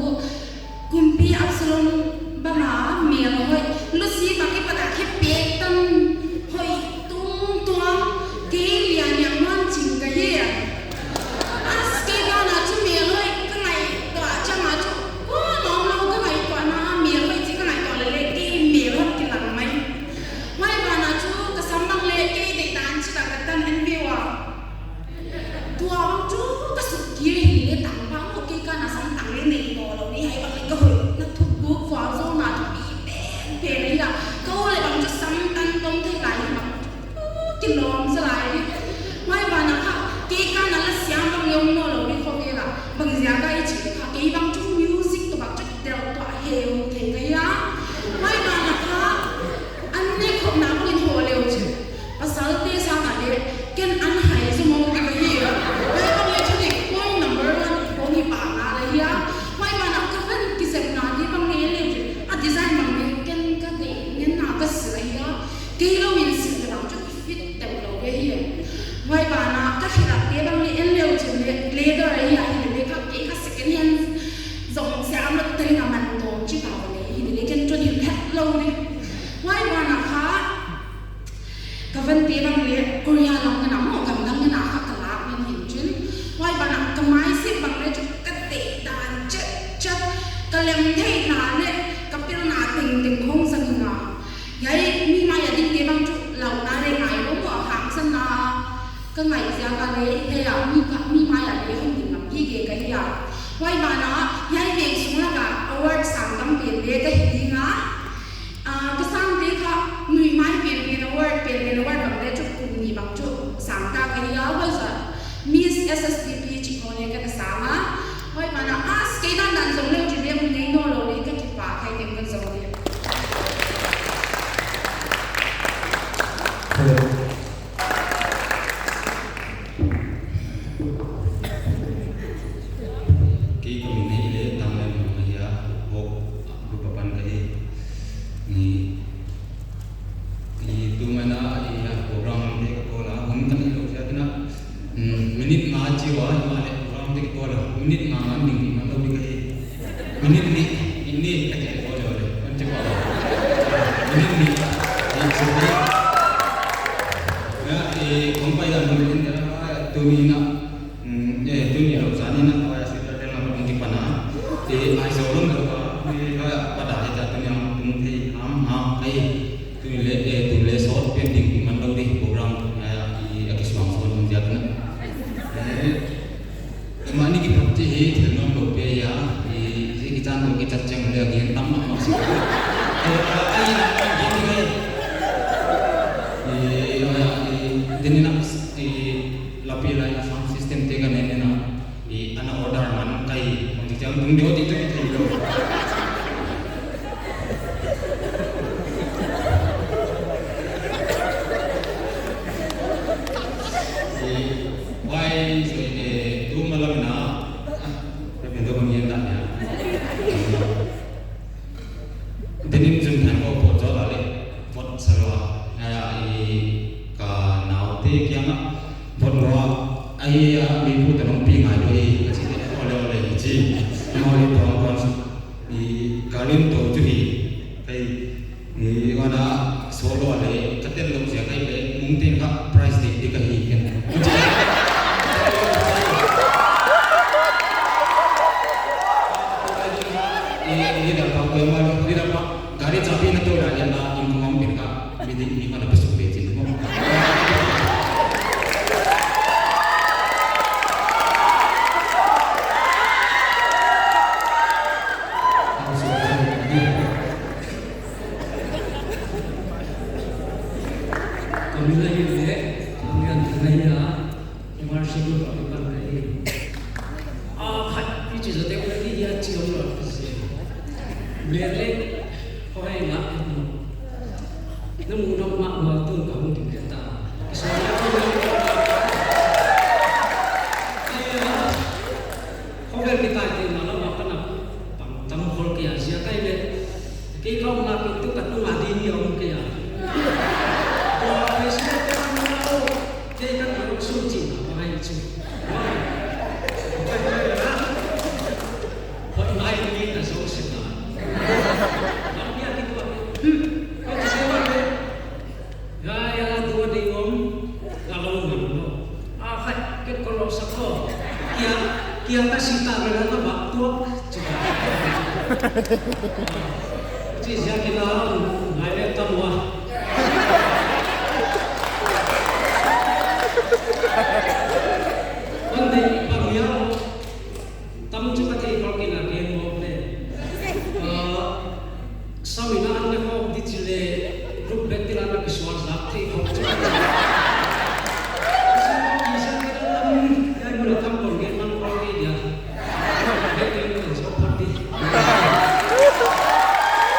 kumpi Absalom bang a mel hoih, Lucy bang i pat a khe pek tan hoih tung tua, kei lian yang man ching ka hi a. As kei ka na chu mel hoih ka ngaihtuah chiang a chu, ko lawm lou ka ngaihtuahna mel hoih chih ka ngaihtuah leh leh kei mel hoih kilang mai. Huai ban ah chu ka sam bang leh kei deihdan chih ka tan en ve ua. Tua bang chu ka suk kir hi leh tangval maw, kei ka na sam tang leh nei nawnlou ni, hiai bang leh ka hoihna thuk guk vualzawlna thupi pen pen ahi a. Ka u leh bang chu sam tan tawm thei lai hi bang chu kilawm sa lai hi. Huai ban ah kha, kei ka na la siam bang leh om nawnlou ni khovel a. Bang ziak ahia i chih leh kha, kei bang chu music toh bang chu delh tuah heuheu ka hi a. Huai ban ah kha, an nek khopna bang in hoh leh uh chu, pasalte sang a leh ken an hai zu mawk ding ka hi a. Huai bang leh chu dik point number one point hi pa nga la hi a. Huai ban ah ka van kizepna di bang leh leh chu, a design bang leh ken ka deih ngen na ka silh ahi a. Kei lou in silh leh bang chu fit teng lou ka hi a. Huai ban ah ka khilakte bang leh en leh uh chu leh leather ahi a, hi leh kha kei kha second hand zong siam lou teng a man tawm chih ka leh hi leh ken chu hi phet lou ni. Huai ban ah kha, ka vante bang leh Korea lam ngen a maw, gam dang ngen a kha ka lak ngen hi chin. Huai ban ah ka mai sep bang leh chu ka deihdan chetchet, ka lem theihna leh ka pilna tengteng khong zang in a. Hiai mi mai a dingte bang chu launa leh ngailou a hangsanna ka ngaih ziak a leh hiai a mi ka, mi mai a leh hon ding lam hi gige ka hi a. Huai ban ah hiai veng sung lak a award sang dang pen leh ka hi ding a. Ah, ka sangte kha, nui mai pen pen award, pen pen award bang leh chu kum nih bang chu sang ta ka hi a, huai zoh Miss S S D P chih khong leh ka na sang a. Huai ban ah, as kei dandan zong leh chu lem nei nawnlou leh ka kipak khai teng ka zong leh. Kei ka min hi leh Tanglem Mang ahi a, Hope group apan ka hi. Ni, ni tu mai na, i a program te ka kawl a, hun ka neih lou ziak in a, mm, minute nga chi ua, himahleh program te ka kawl a, minute nga nga ding ding man lou ding ka hi. Minute nih, nih ka te ko le, kan te ko. Minute nih, nih chu nih. Ya, eh, kong pai dan minute nih, ah, tuni na, mm, eh, tuni lou zan ni na, ah, ya, sita te na kong ki pana. Eh, ai so lom lou ka, eh, ka pada he ta tuni ang tung thei ham ham kai. Tuni leh, eh, tuni leh sawt pen ding man lou di program, ya, ya, i, a kisuang sawt lou ziak na. Eh, Mahni kipat chih hi thil nuam lou pen ahi a, i, i, i chan toh kichat chiang leh a gen tam mahmah si. Eh, a, a, i, i, i, i, i, i, din in a, i, lapi lai a sound system te ka nen in a, i, ana order man kai, bang chi chiang tung deuh ti tu ki thei lou. Eh, Huai, so, eh, tu malam na, ah, ka pen tu kong yen dan ya. Din in zun than ko pot zo la leh, pot sa lou a, ya, ya, i ka naute kiang a, pot lou a, ai, ya, mi pu ta nong pi ngai lou i, ka chi leh, ole, ole, chi, nong ole tong kon, i ka lim to chu hi, kai, Ni wana solo le ka tel lou ziak ahi leh mungten kha prize dik dik ahi ken. Ni da pa ko ma ni da pa gari chabi na to da ya na in ko mam bin ka mi dik ni ko na pesu be chin mo. Ka min ahi leh, Thang Lian Thang ahi a, M R C group a kipan ka hi. A khat, i chi zote ko ki ya chi om lo ka se. Mer leh, ko hai nga, na mu nok ma ma tun ka hung ding ka ta. Khovel kitai te na la ma ka na pang tam khol kia zia kai le. Kei ka ma ki tu ka tu ma di Ia ka si ta ka na ka bak tuak. Chi ziak in a ngai le tam ua. Kan dei bang ia tam chu ka thei khol kei a, gen mawk le. Ah, Sam in a an le khawm di chi le, group bek ti la na kisual zak thei khawm chu. Sam ki sa ka tam, ya mu la tam kon gen man khawm di dia. Bek ti mun so phat di.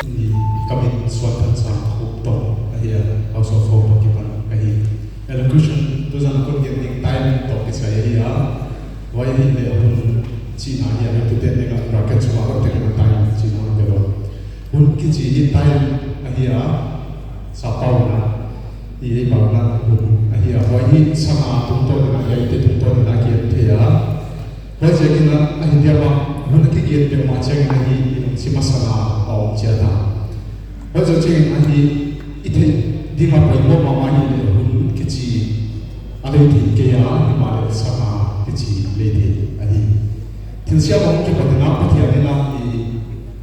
Ni ka min Suan Thansang Khup Tong ahi a, House of Hope a kipan ka hi. Elocution tu zan kon gen ding time toh kisai ahi a. Huai hi le hun chihna hi a, tu ten ding a bracket sung a kon tek na time chihna hun te lo. Hun kichi hi time ahi a, sapau na, i ei pau na hun ahi a. Huai hi sanga tungtawn in a, hiaite tungtawn in a ki en thei a. Huaiziakin a, ahi dia bang, hun a kigen peuhmah chiangin ahi, i lungsim a sanga a om chiat a. Huaiziakin ahi, i theih ding a poimoh mahmah hi le hun kichi a lei thei kei a, himahleh sanga kichi lei thei ahi. Thilsiam a hong kipat in a Pathian in a i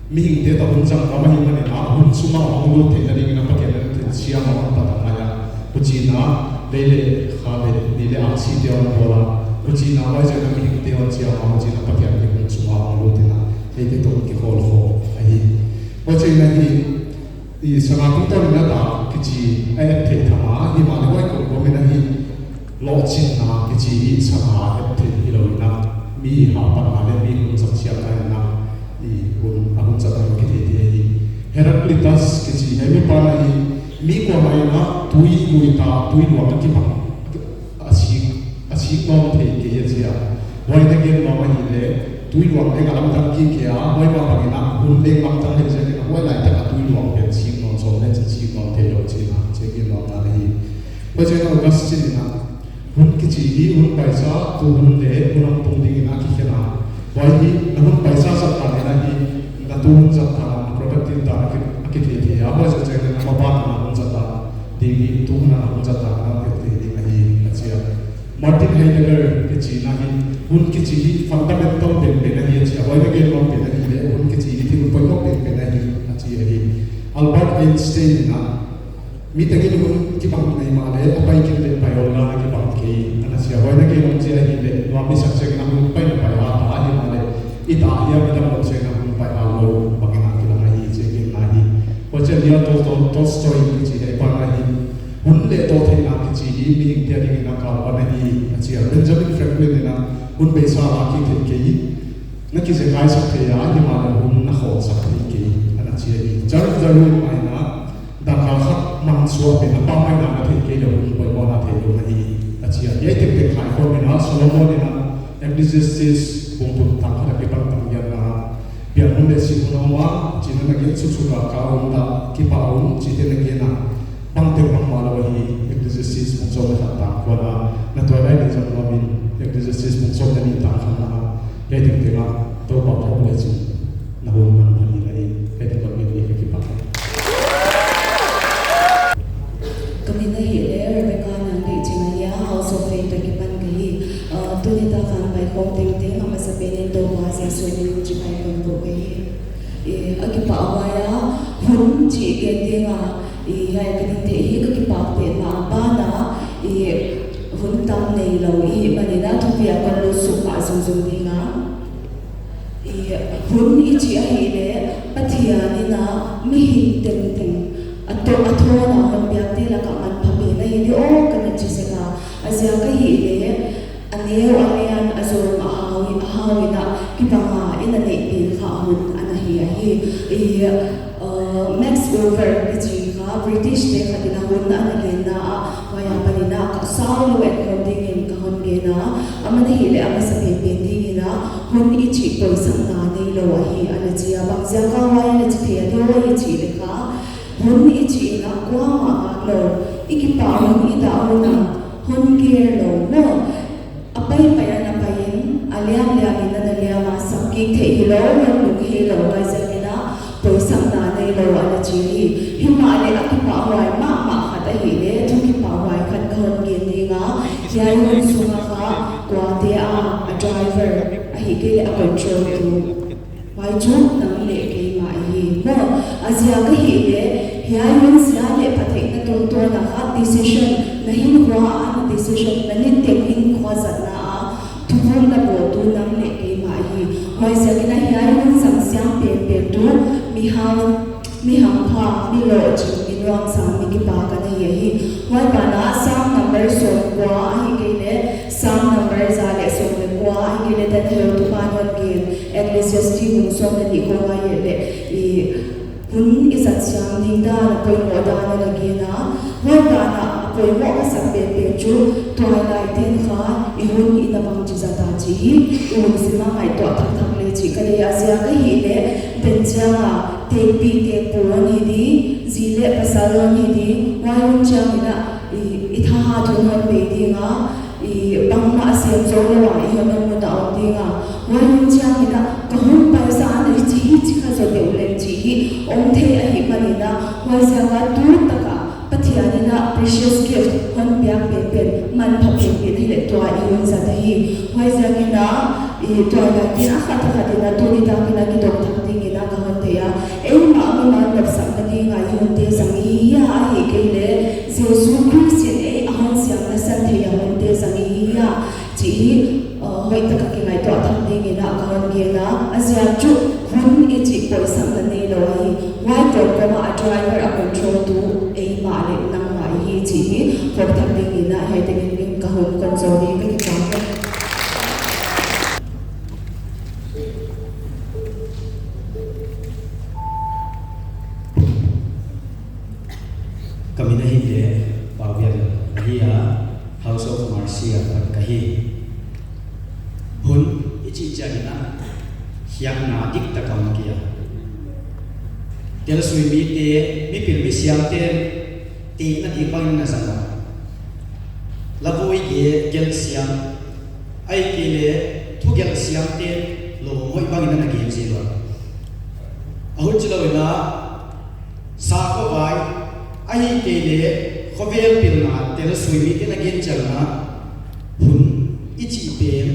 mihingte toh hun zang ngam ahihmanin a, hun sunga hong lut theihna dingin a Pathian in a thilsiam a hong pat a ngai a. Huchiin a, lei leh kha leh, ni leh aksi te hong bawl a. Huchiin a, huaiziakin a mihingte hong chiam a, huchiin a Pathian in hun sunga hong lut in a, eite toh kikhawl khawm ahi. Huchiin a hi, i sanga tungtawn in a ta kichi a et theih tham a, himahleh huai kawmkawm in a hi, lohchinna kichi hi sanga et theih hilou in a, mi hahpatna leh mi hun zat siamna in a, i hun, a hun zat a kithei thei hi. Heraclitus kichi hiai mi pan a hi, mi kuamah in a tui lui ta, tui luang a kibang, a sik, a sik nawn thei kei a chi a. Huai na gen nuam ahi le, tui luang leng a lamdang kik kei a, huai mah bangin a hun leng lamdang leh ziakin a, huai laitak a tui luang pen sik nawn sawm leh sik nawn theilou chihna, chih gen nuam na hi. Huaiziakin Augustine in a, hun kichi hi hun paisa, tu hun leh hun a hong tung dingin a kikhen a. Huai hi, na hun paisa zat dan in a hi, na tu hun zat dan a, na productive dan a ki, a kithei thei a. Huaiziakin na maban a na hun zat dan ding hi, tu hun a na hun zat dan a na thei thei ding ahi, a chi a. Martin Heidegger kichi in a hi, hun kichi hi fundamental penpen ahi, a chi a. Huai na gen nuam pen ahi le, hun kichi hi thil poimoh penpen ahi, a chi ahi. Albert Einstein in a, mi tengin hun kibang nei mahleh, a pai khin leh pai ol dan a kibang kei, ana chi a. Huai na gen nuam chiat ahi le, nuam i sak chiangin a hun pai na pai a ta ahi mahleh, i ta hiam i damlou chiangin a hun pai a lou bangin a kilang ahi, chih gen na hi. Huchiin Leo Tol-, Tol-, Tolstoy kichi hiai pan a hi, hun leh tawltheihna kichi hi mihingte adingin a kal pan ahi, a chi a. Benjamin Franklin in a, hun beisa a kik theih kei, na kizekai sak thei a, himahleh hun na khawlsak thei kei, ana chi ahi. Charles Darwin mah in a, dangka khat mansuah pen a pammaihna na theih kei leh hun poimoh na theilou na hi, a chi a. Hiai tengteng khaikhawm in a, Solomon in a, Ecclesiastes bung thum tang khat a kipan tang giatna, pian hun leh sik hun a om a, chihna na gen suksuk a, ka hun dah, kipah un, chihte na gen a, bangteng bangmah lou ahi. Ecclesiastes bung sawm leh khat tang kuana, na tuailai ding zang nuam in, Ecclesiastes bung sawm leh nih tang khatna, hiai tengteng a Toupa phawk leh chin, na hun man pha ni lai, hiai tengteng a gen ni ka kipak. Ka min ahihleh Rebecca Nangdeihching ahi a, House of Faith a kipan ka hi. Ah, tuni tak a pai khawm tengteng a masapen in Toupa Jesu min in chibai kon buk ka hi. Eh, a kipahhuai a, hun chih gen ding a, eh, hiai ka din theih hi ka kipak petmah a, banah, eh, hun tam neilou i hih manin a thupiak kon lut suk mah zungzung ding a. Eh, hun i chih ahihleh, Pathian in a mihing tengteng a tho-, a thawn a hon piakte lak a manphapen ahi di aw, ka na chi sek a. A ziak ahihleh, a neu a lian, a zawng a hau, a hau in a kibang a, i na neihpih kha hun ana hi ahi. I, uh, Max Weber kichi kha British te khat in a hun ana genna ah, huai apan in a ka saulou et khawm dingin ka hon gen a, aman ahihleh a masapen pen dingin a, hun i chih poisakna neilou ahi ana chi a. Bang ziak a huai ana chi thei a di aw i chih leh kha, hun i chih in a kuamah ngaklou, i kipah hun, i dah hun a, hun kei lou maw. A paipai a na pai in, a liamliam in a na liam a, sam kik theih hilou, hon lung hilou, huaiziakin a poisakna neilou ana chi hi. Himahleh a kipahhuai mahmah khat ahihleh, thu kipahhuai khat ka hon gen ding a, hiai hun sung a kha, kuate a, a driver, a Ahihkeileh a control tu, huai chu nang leh keimah ahi. Maw, a ziak ahihleh, hiai hun zia leh pha theihna tungtawn a kha decision na hinkhua a, na decision na nitteng hinkhua zatna a thupukna bawltu nang leh keimah ahi. Huaiziakin a hiai hun zang siam penpen tu, mi hau mi hampha, mi lohching, mi nuamsa, mi kipak ana hi ahi. Huai banah Sam number sawmkua ahihkeileh Sam number za leh sawm leh kua ahihkeileh dan heutu pan hon gen, Ecclesiastes bung sawm leh nih khong ah leh i hun i zat siam ding dan a poimoh dan ana gen a. Huai banah a poimoh ka sak penpen chu tuailaite'n kha i hun i na bangchi zat a chih hi i hun sim a ngaihtuah thakthak le chih ka deih a, ziak ahihleh dan chiang a tekpi tekpu hon hi ding, zi leh pasal hon hi ding, huai hun chiang in a i, i thahat hun hon bei ding a, i bangmah sem zou lou a i hon om mun a om ding a, huai hun chiang in a ka hun paisa ana hi chi hi chi kha zou deuh leng chih hi om thei ahihman in a, huaiziak a tu tak a Pathian in a precious gift hon piak penpen, manpha penpen hileh tua i hun zat ahi. Huaiziakin a, i tuailaite'n a khat a khat in a tuni tak in a kidong thak dingin a ka hon deih a. Eimah mimal nopsakna ding a i hunte zang i hi hia, ahihkeileh Jesu Khrist in ei a hon siamna san thei a hunte zang i hi hia chih hi, uh, hoihtak a kingaihtuah thak dingin a ka hon gen a. A ziak chu hun i chih poisakna neilou ahi. Huai kawmkawm ah a driver, a control tu eimah leh nangmah i hi chih hi phawk thak dingin a hiai tengin min ka hun kon zou ding, ka kipak e. Ka min ahihleh Paubial ahi a, House of Mercy a pat ka hi. Hun i chih chiangin a, khiakna diktak a om kei a. Tel sui mite, mipil misiamte tehna ding bangin na zang a. Lavui ge-, gelh siam, ahihkeileh thugelh siamte lawm hoih bangin ana gen zel ua. A hun chilou in a, sakhuavai, ahihkeileh khovel pilna tel sui mite'n a gen chiang a, hun i chih pen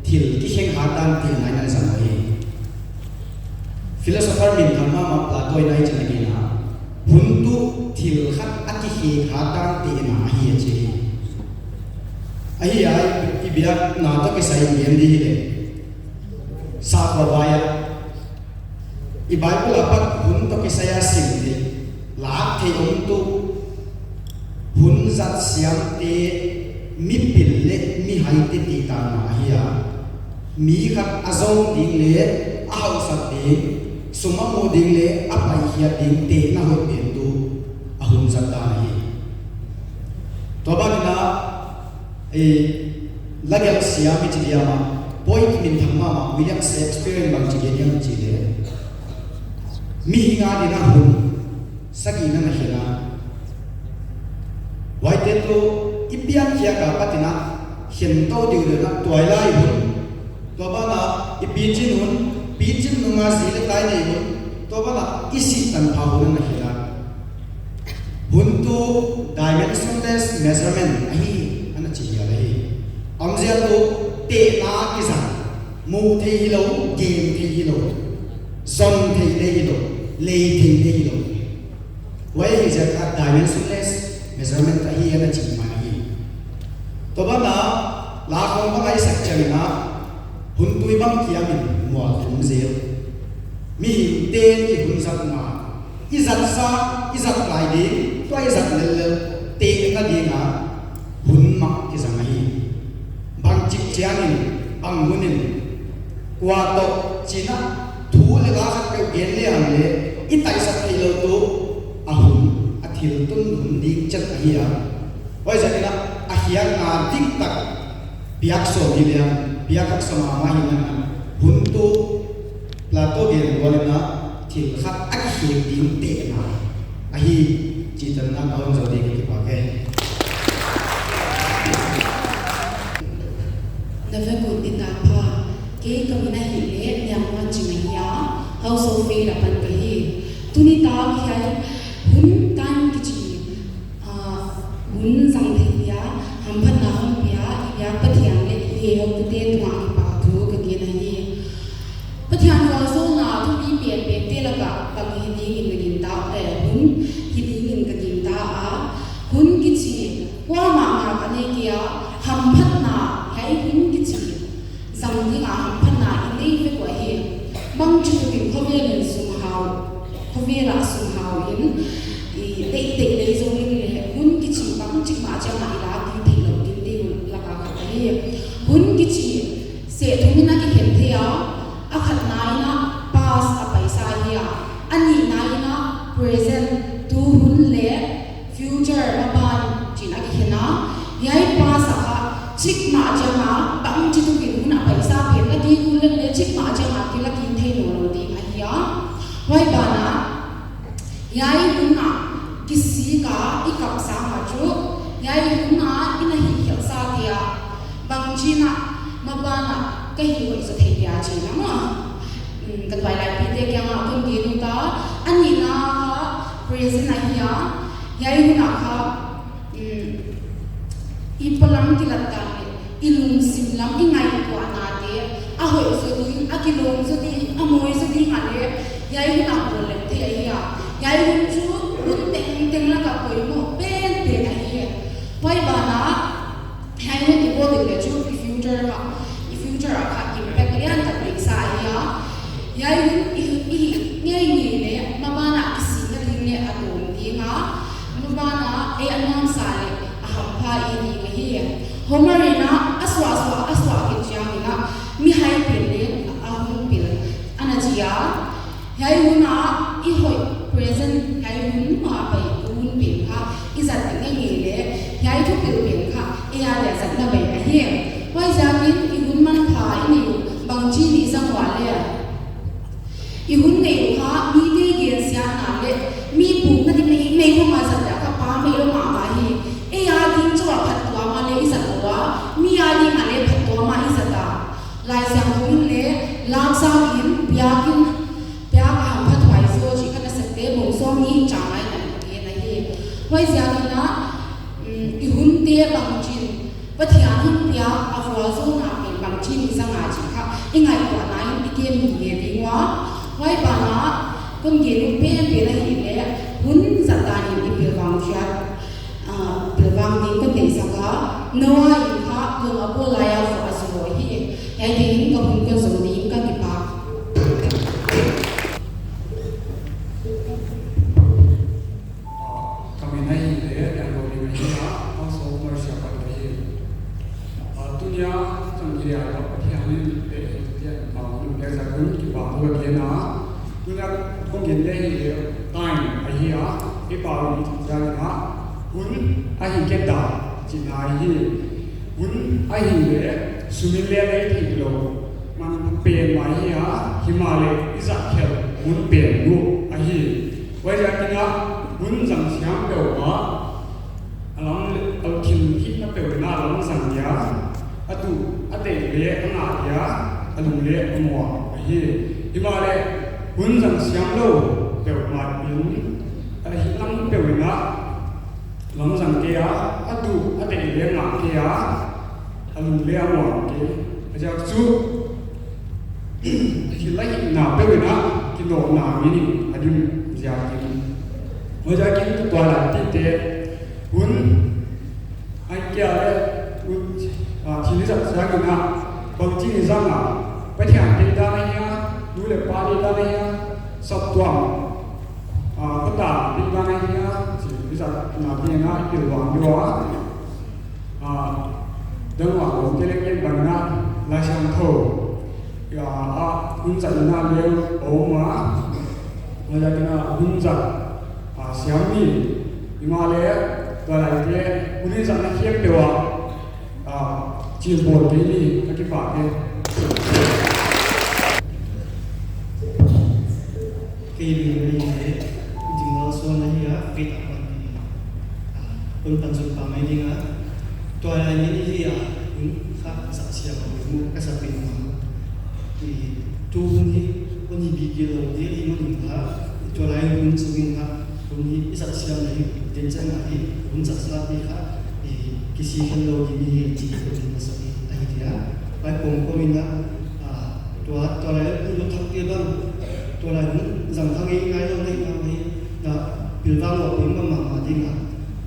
thil kikhek hat dan tehna in a zang hi. Philosopher minthang mahmah Plato in a hichi'n a gen a, hun tuh thil khat a kikhek hat dan tehna ahi a chi. Ahi a, i biakna toh kisai in gen di hileh, sakhuavai a, i Bible apat hun toh kisai a sim leh lak theih om tuh, hun zat siamte mipil leh mihaite tihtakna ahi a. Mi khat a zong ding leh a hausak ding, sum a muh ding leh a paihkhiat ding tehna hoih pen tuh a hun zat dan ahi. Tua ban in a, eh, lagelh siam i chi diam a, poet minthang mahmah William Shakespeare in bangchi gen hiam chih leh, mihing adin a hun sagihna ana khen a. Huaite tuh i piankhiak a pat in a khen tou deuhdeuh in a tuailai hun. Tua ban a i pichin hun, pichin nung a zi leh tai nei hun. Tua ban a i sih tanpha hun ana khen a. Hun tuh dimensionless measurement ahi, ana chi hial ahi. Omzia tuh tehna kizang, muh theih hilou, gen theih hilou, zon theih leh hilou, lei theih leh hilou. Huai hi ziak a dimensionless measurement ahi ana chi mai hi. Tua ban a, la khong bang a i sak chiang in a, hun tuh i bang kiam in mual thum zel. Mihingte'n i hun zatna, i zat sa, i zat lai ding, tua i zat lellel tehna ding a hun mah kizang ahi. Bangchik chiangin, bang hun in, kua toh chih in a thu leh la khat peuh gen lehang leh i taisan theih lou tuh a hun, a thil tun hun ding chet ahi a. Huaiziakin a, a khiakna diktak piak sawm hi lehang, piak haksa mahmah hi man a, hun tuh Plato gen lual in a thil khat a kikhek ding tehna ahi chih tanna ka hon zou ding, ka kipak e. Na vek un nitak pha. Kei ka min ahihleh Niangma Ching ahi a, House of Faith apan ka hi. Tuni tak hiai hun tan kichi, ah, hun zang thei dia hamphatna hon pia i biak Pathian leh i hehawmtute tungah kipahthu ka gen ahi. a nei kei a, hamphatna, hiai hun kichi zang ding a hamphatna i nei vek uh ahi. Bangchituk in khovel in sum hau, khovel ah sum hau in i deih deih lei zong in leh, hun kichi bangchik mah chiang a i la kik theih louh ding ding uh lak a khat ahi. Hun kichi seh thum in a kikhen thei a, a khatna in a past a paisa ahi a, a nihna in a present, tu hun leh future, maban chi'n a kikhen a. Hiai past a kha chik mah chiang a bangchituk in hun a paisa pen la kik uh leh leh chik mah chiang a thil la kik thei nawnlou ding ahi a. Huai ban ah hiai hun a kisik a i kap sang a chu, hiai hun a i na hihkhelh sa kei a, bangchi'n a maban ah ka hih hoih zaw thei dia chi'n a maw. Um, ka tuailaipite kiang ah kon gen ut a, a nihna kha present ahi a, hiai hun a kha, um, i polam kilat dan leh i lungsim lam i ngaihtuahnate a hoih zaw ding, a kilawm zaw ding, a mawi zaw ding a leh hiai hun a bawl lem thei ahi a. Hiai hun chu hun tengteng lak a poimoh penpen ahi. Huai ban ah hiai hun i bawl ding leh chu i future kha, i future a kha impact lian tak nei sa ahi a. Hiai hun i, i hih ngeingei leh maban ah i sihna ding leh a tawm ding a, maban ah ei a nuamsa leh a hampha i ding ahi. Homer in a suahsuah, a suah khit chiang in a mi hai pil leh a hong pil ana chi a. Hiai hun a i hoih present, hiai hun mah pai hun pen kha i zat ngeingei leh hiai thupil pen kha ei a dia zatna bei ahi. Huaiziakin i hun manpha i nei uh bangchi'n i zang ua leh, i hun nei uh kha mite gensiatna leh mi pumna ding nei, nei khong a zat leh kha pha mai lou mahmah hi. Ei a ding chauh a phattuam a leh i zat ua, mi a ding a leh phattuam a i zat a. Laisiangthou in leh lamsang in piak in, piak a hamphathuai zaw chih kha Nasepte bung sawmnih chang a i na gen ahi. Huaiziakin a, um, i hunte bangchi'n Pathian hon piak a vualzawlna pen bangchi'n i zang a chih kha i ngaihtuahna in i kem hi nge ding ua. Huai ban ah kon gen ut penpen ahihleh, hun zat dan in i pilvang khiat, ah, pilvang ding kon deihsak a, Noah in kha gam a bawl lai a vua a zu hi. Hiai ding in ka hun kon zong ding, ka kipak. Ah, ka min ahihleh Yangon in ahi a, House of Mercy a pat ka hi. Ah, tuni a chan gilou a Pathian in pe hiam, ah, hun pia zak un kipak thu ka gen a. Tuni a kon gen ding ahihleh time ahi a, i pa hun chang ziak in a, hun ahi kei ta chihna ahi. Hun ahihleh sum in leh lei theilou man pen mah ahi a, himahleh i zat khelh mun pen uh ahi. Huaiziakin a hun zang siam peuhmah a lam leh a thil hihna peuh in a lam zang dia, a duh a deih leh a ngah dia, a lung leh a muang ahi. Himahleh hun zang siam lou peuhmah in a hihna peuh in a lam zang kei a, a duh a deih leh a ngah kei a, a lung leh a muang kei. A ziak chu thil a hihna peuh in a kinawhna min in a dim ziakin. Huaiziakin ka tuailaipite, hun ahi kei a leh, hun, ah, thil i zat ziakin a bangchi'n i zang a, Pathian deihdan ahia, nu leh pa deihdan ahia, saptuam, ah, khuta deihdan ahia, chih i zatna ding a i pilvang ding ua. Ah, dang ua lawmte leng gen bang in a, Laisiangthou a, ah, hun zat in a leng om a, huaiziakin a hun zat, ah, siam ni. Himahleh tuailaite hun i zatna khempeuh ah, ah, chih bawl kei ni, ka kipak e. Kei min ahihleh Dinglal Suan ahi a, Faith a pat, ah, kon pan zom pah mai ding a. Tuailai ni hi a, hun kha zat siam a poimoh ka sa pen a. I tu hun hi kon hih bik lou ding ahi manin kha, tuailai hun sung in kha hun hi i zat siam leh hi, den chan a hi hun zat sa hi kha, i kisik khen lou ding hi chih kon hih masa hi ahi dia. Pai pong pong in a, ah, tua, tuailai hun thak te bang, tuailai hun zang kha ngei ngai lou nei na hi, na pilvang lou pin ma ma ma ding a.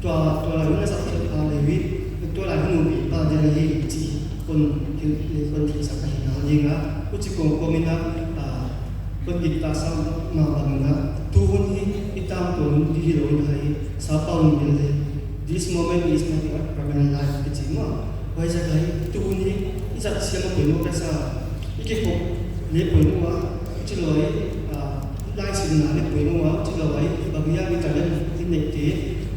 Tua, tuailai hun a zat khelh pha leh hi, Tua lai hun uh pi pa dia hi chi kon thil, kon thil sak ahi na ding a. Huchi kawmkawm in a, ah, kon gingta sa mah bang in a, tu hun hi i tangtawn hun di hilou in a hi, sap a hun di le. This moment is not your permanent life kichi maw. Huaiziak a hi, tu hun hi i zat siam a poimoh ka sa. I kikhop le poimoh a, chilou a hi, ah, laisimna le poimoh a, chilou a hi, bang hiam i talent i neihte,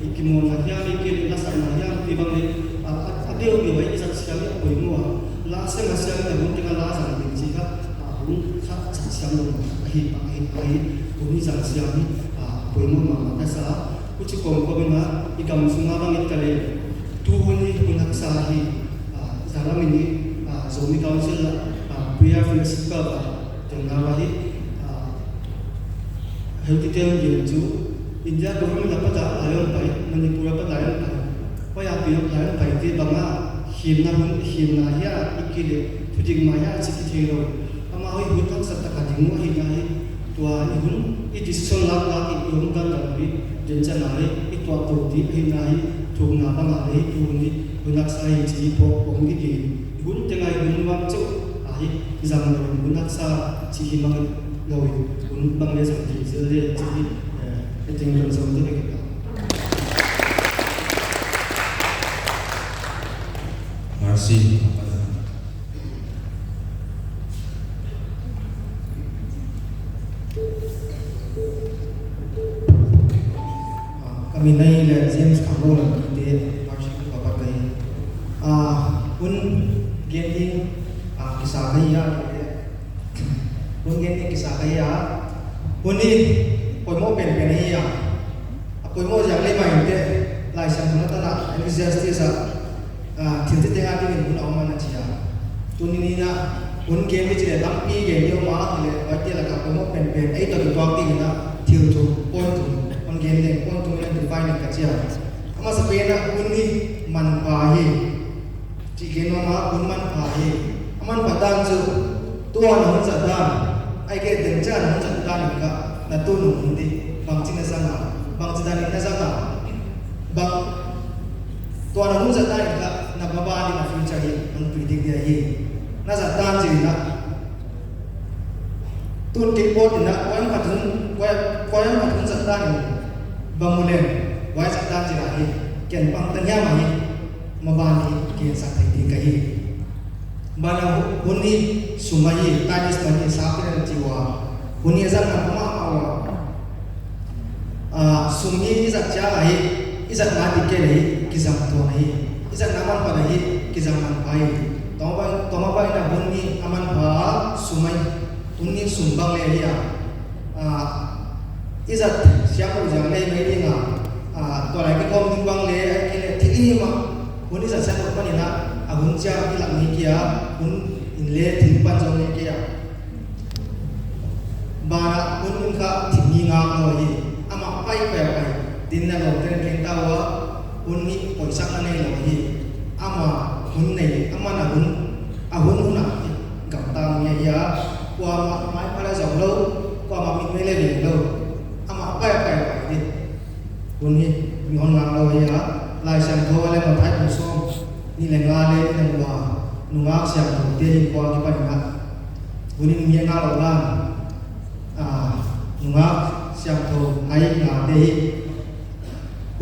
i kimawlna hiam, i kile lasakna hiam, ti bang le, ah, a, a deuh deuh a hi, i zat siam a poimoh a. La sem a siam a hun teng a la zang ding chi kha, ah, hun kha zat siam lou ahi, ahi, ahi, hun i zat siam hi, ah, poimoh mahmah ka sa. Huchi kawmkawm in a, i gam sung a bang i kile, tu hun hi hun haksa hi, ah, zan a min hi, ah, Zomi Council a, ah, prayer fellowship ka ba, teng na ba hi, ah, heutute hon gen chu, India government a pat a lai hong pai, Manipur a pat lai hong pai, huai a pi lai hong paite bang a, himna hun, himna hia, i kile, thudik mah hia, chi kitheilou. Amah hoih hun haksa tak a ding uh ahi na hi, tua i hun, i decision lak lak i hun dan dan i, den chan a le, i tuah tou di ahi na hi, thukna bang a le, tu hun i, hun haksa hi chi pawh, pawh di di. Hun teng a i hun nuam chauh a hi, zang lou in hun haksa chi hi mang lou in, hun bang le zang di zel le chi hi, eh, i teng lou zong di le ka. Mercy. Ah, ka min ahihleh James Khanglou Lampi te, Mercy Kuki Papat ka hi. Ah, hun gen ding, ah, kisa ka hi a, hun gen ding kisa ka hi a, hun hi poimoh penpen ahi a. A poimoh ziak le mah in te, Laisiangthou a tan a, Ecclesiastes a, ah, thil chiteng a dingin hun a om ana chi a. Tuni in a, hun gen di chih leh tampi gen di om a, hileh, huaite lak a poimoh penpen, ei toh kituak dingin a, thil thum, point thum, hun gen leng, point thum in a define ka chi a. A masapen a, hun hi manpha hi. Chih gen mahmah, hun manpha hi. A manpha dan chu, tua na hun zat dan, ahihkeileh deng chiang a na hun zat dan in kha, na tunung hun di, bangchi na zang a, bangchi dan in na zang a, bang, tua na hun zat dan in kha, na maban in a future hi, hon pui dik dia hi. Na zat dan chih in a, tun kei pawt in a, kuahiam khat hun, kuahiam, kuahiam khat hun zat dan in, bang mu leng, huai zat dan chih a hi, ken pang tan hiam a hi, maban hi, ken sak thei ding ka hi. Ban a hu-, hun hi sum ahi, time is money, sap in a chi ua. Hun hi a zat man mahmah ua. Ah, sum hi i zat chiang a hi, i zat ma dik kei leh hi, kizang tuan ahi. I zat na manpha leh hi, kizang manpha hi. Tua mah bang, tua mah bang in a hun hi a manpha sum ahi. Hun hi sum bang le hi a. Ah, i zat siam lou ziak le mai ding a. Ah, tua lai kikhawm ding bang le, ahihkeileh thil hi mah. Hun i zat siam lou pan in a, a hun chiang i lak ngei kei a, hun in le thil pan zong ngei kei a. Ban a hun in kha thil hi ngak lou hi, amah pai pai pai, din na lou ten ken ta ua, hun hi poisakna nei lou hi, amah hun nei, amah na hun, a hun hun a hi, gam tam nge hi a, kuamah mai pha le zong lou, kuamah mit mai le veng lou, amah pai pai pai di. Hun hi, mi hon ngak lou hi a, Laisiangthou a le Matthai bung sawm, nih leh nga le nih leh nga, nungak siangthoute hinkhua kipan in a, hun in mi a ngak lou dan, ah, nungak siangthou hai ngate hi,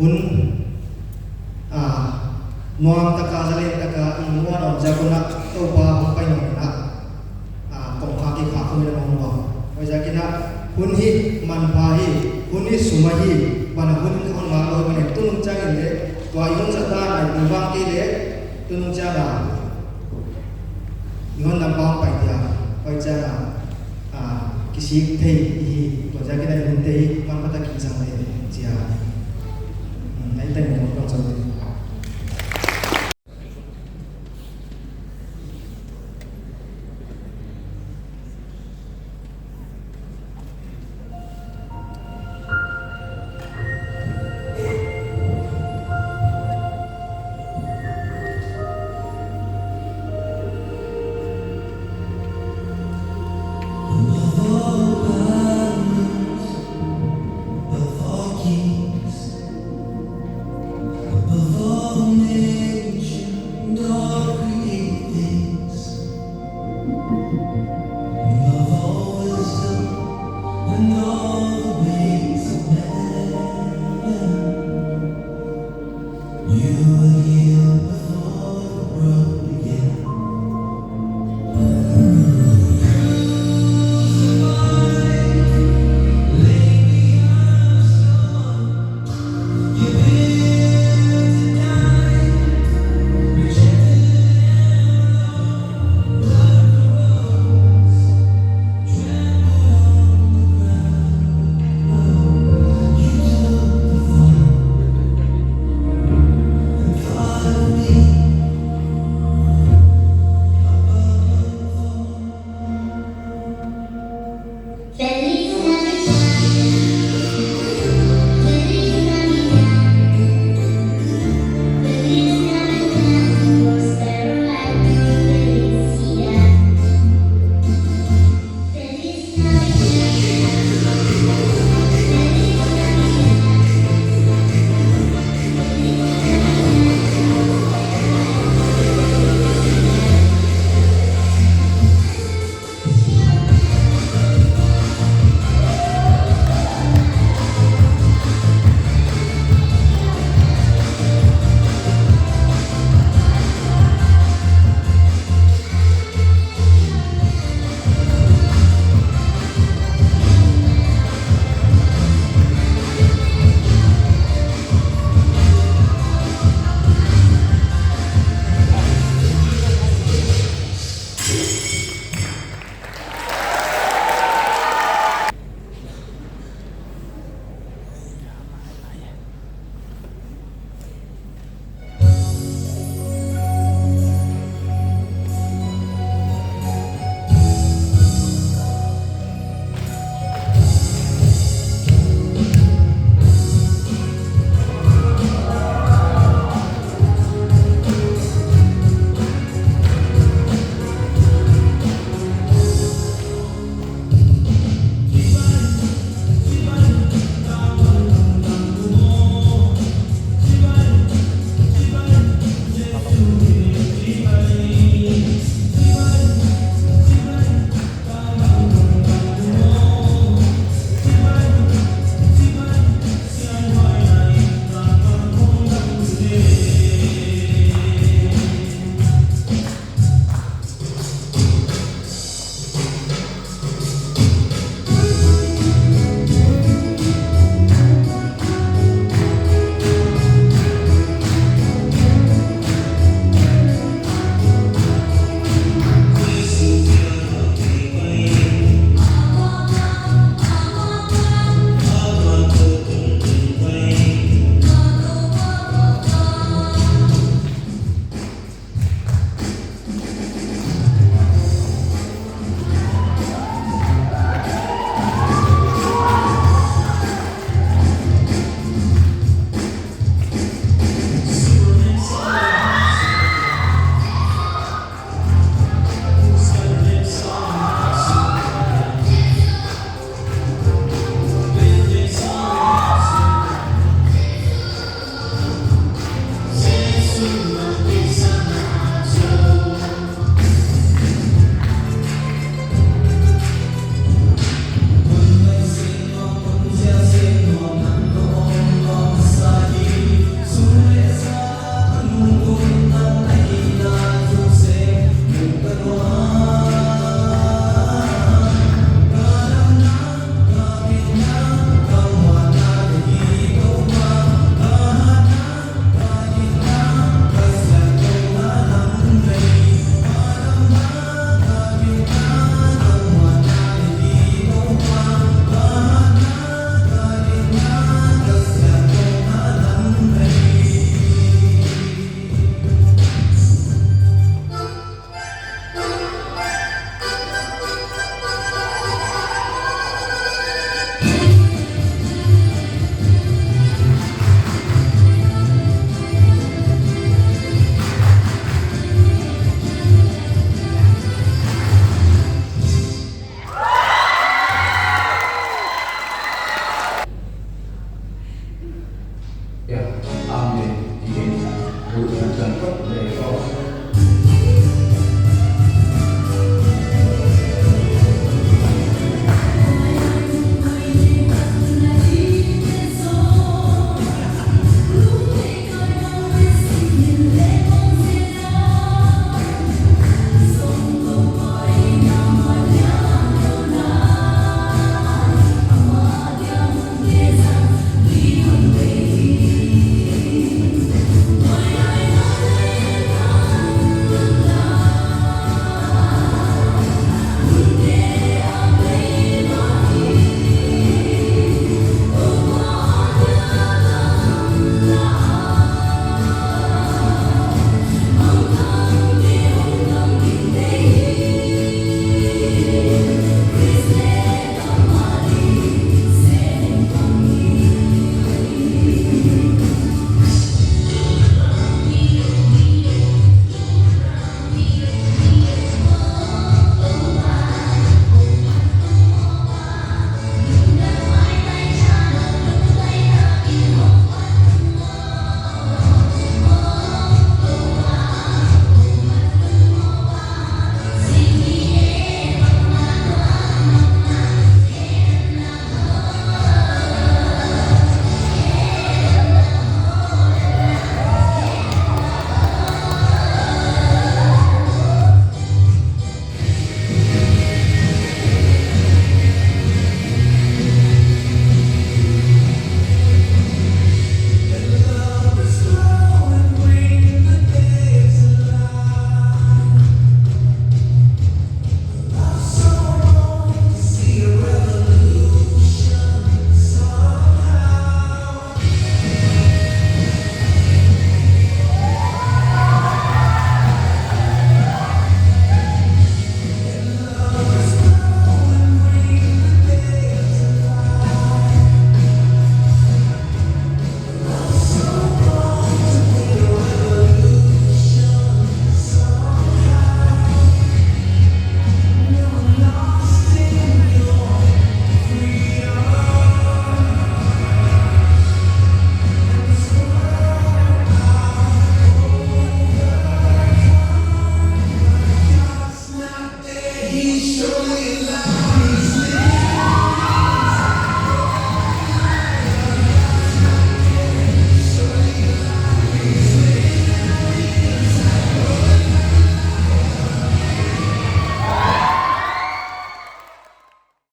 hun, ah, nuam taka, zalen taka, i muan om ziak un a, Toupa hong pai nawn in a, ah, kongkhak kikhak khum in a om ua. Huaiziakin a, hun hi manpha hi, hun hi sum ahi, ban a hun in hon ngak lou hi manin, tunung chiang in le, tua i hun zat dan a i vang kei leh, tunung chiang a i hon lam pang pai dia, huai chiang a, ah, kisik thei hi, huaiziakin a i hunte hi manpha tak in zang le chia. Hmm, nai teng mo tong zong. Amen. Ti in, bu na tuan kawm leh aw.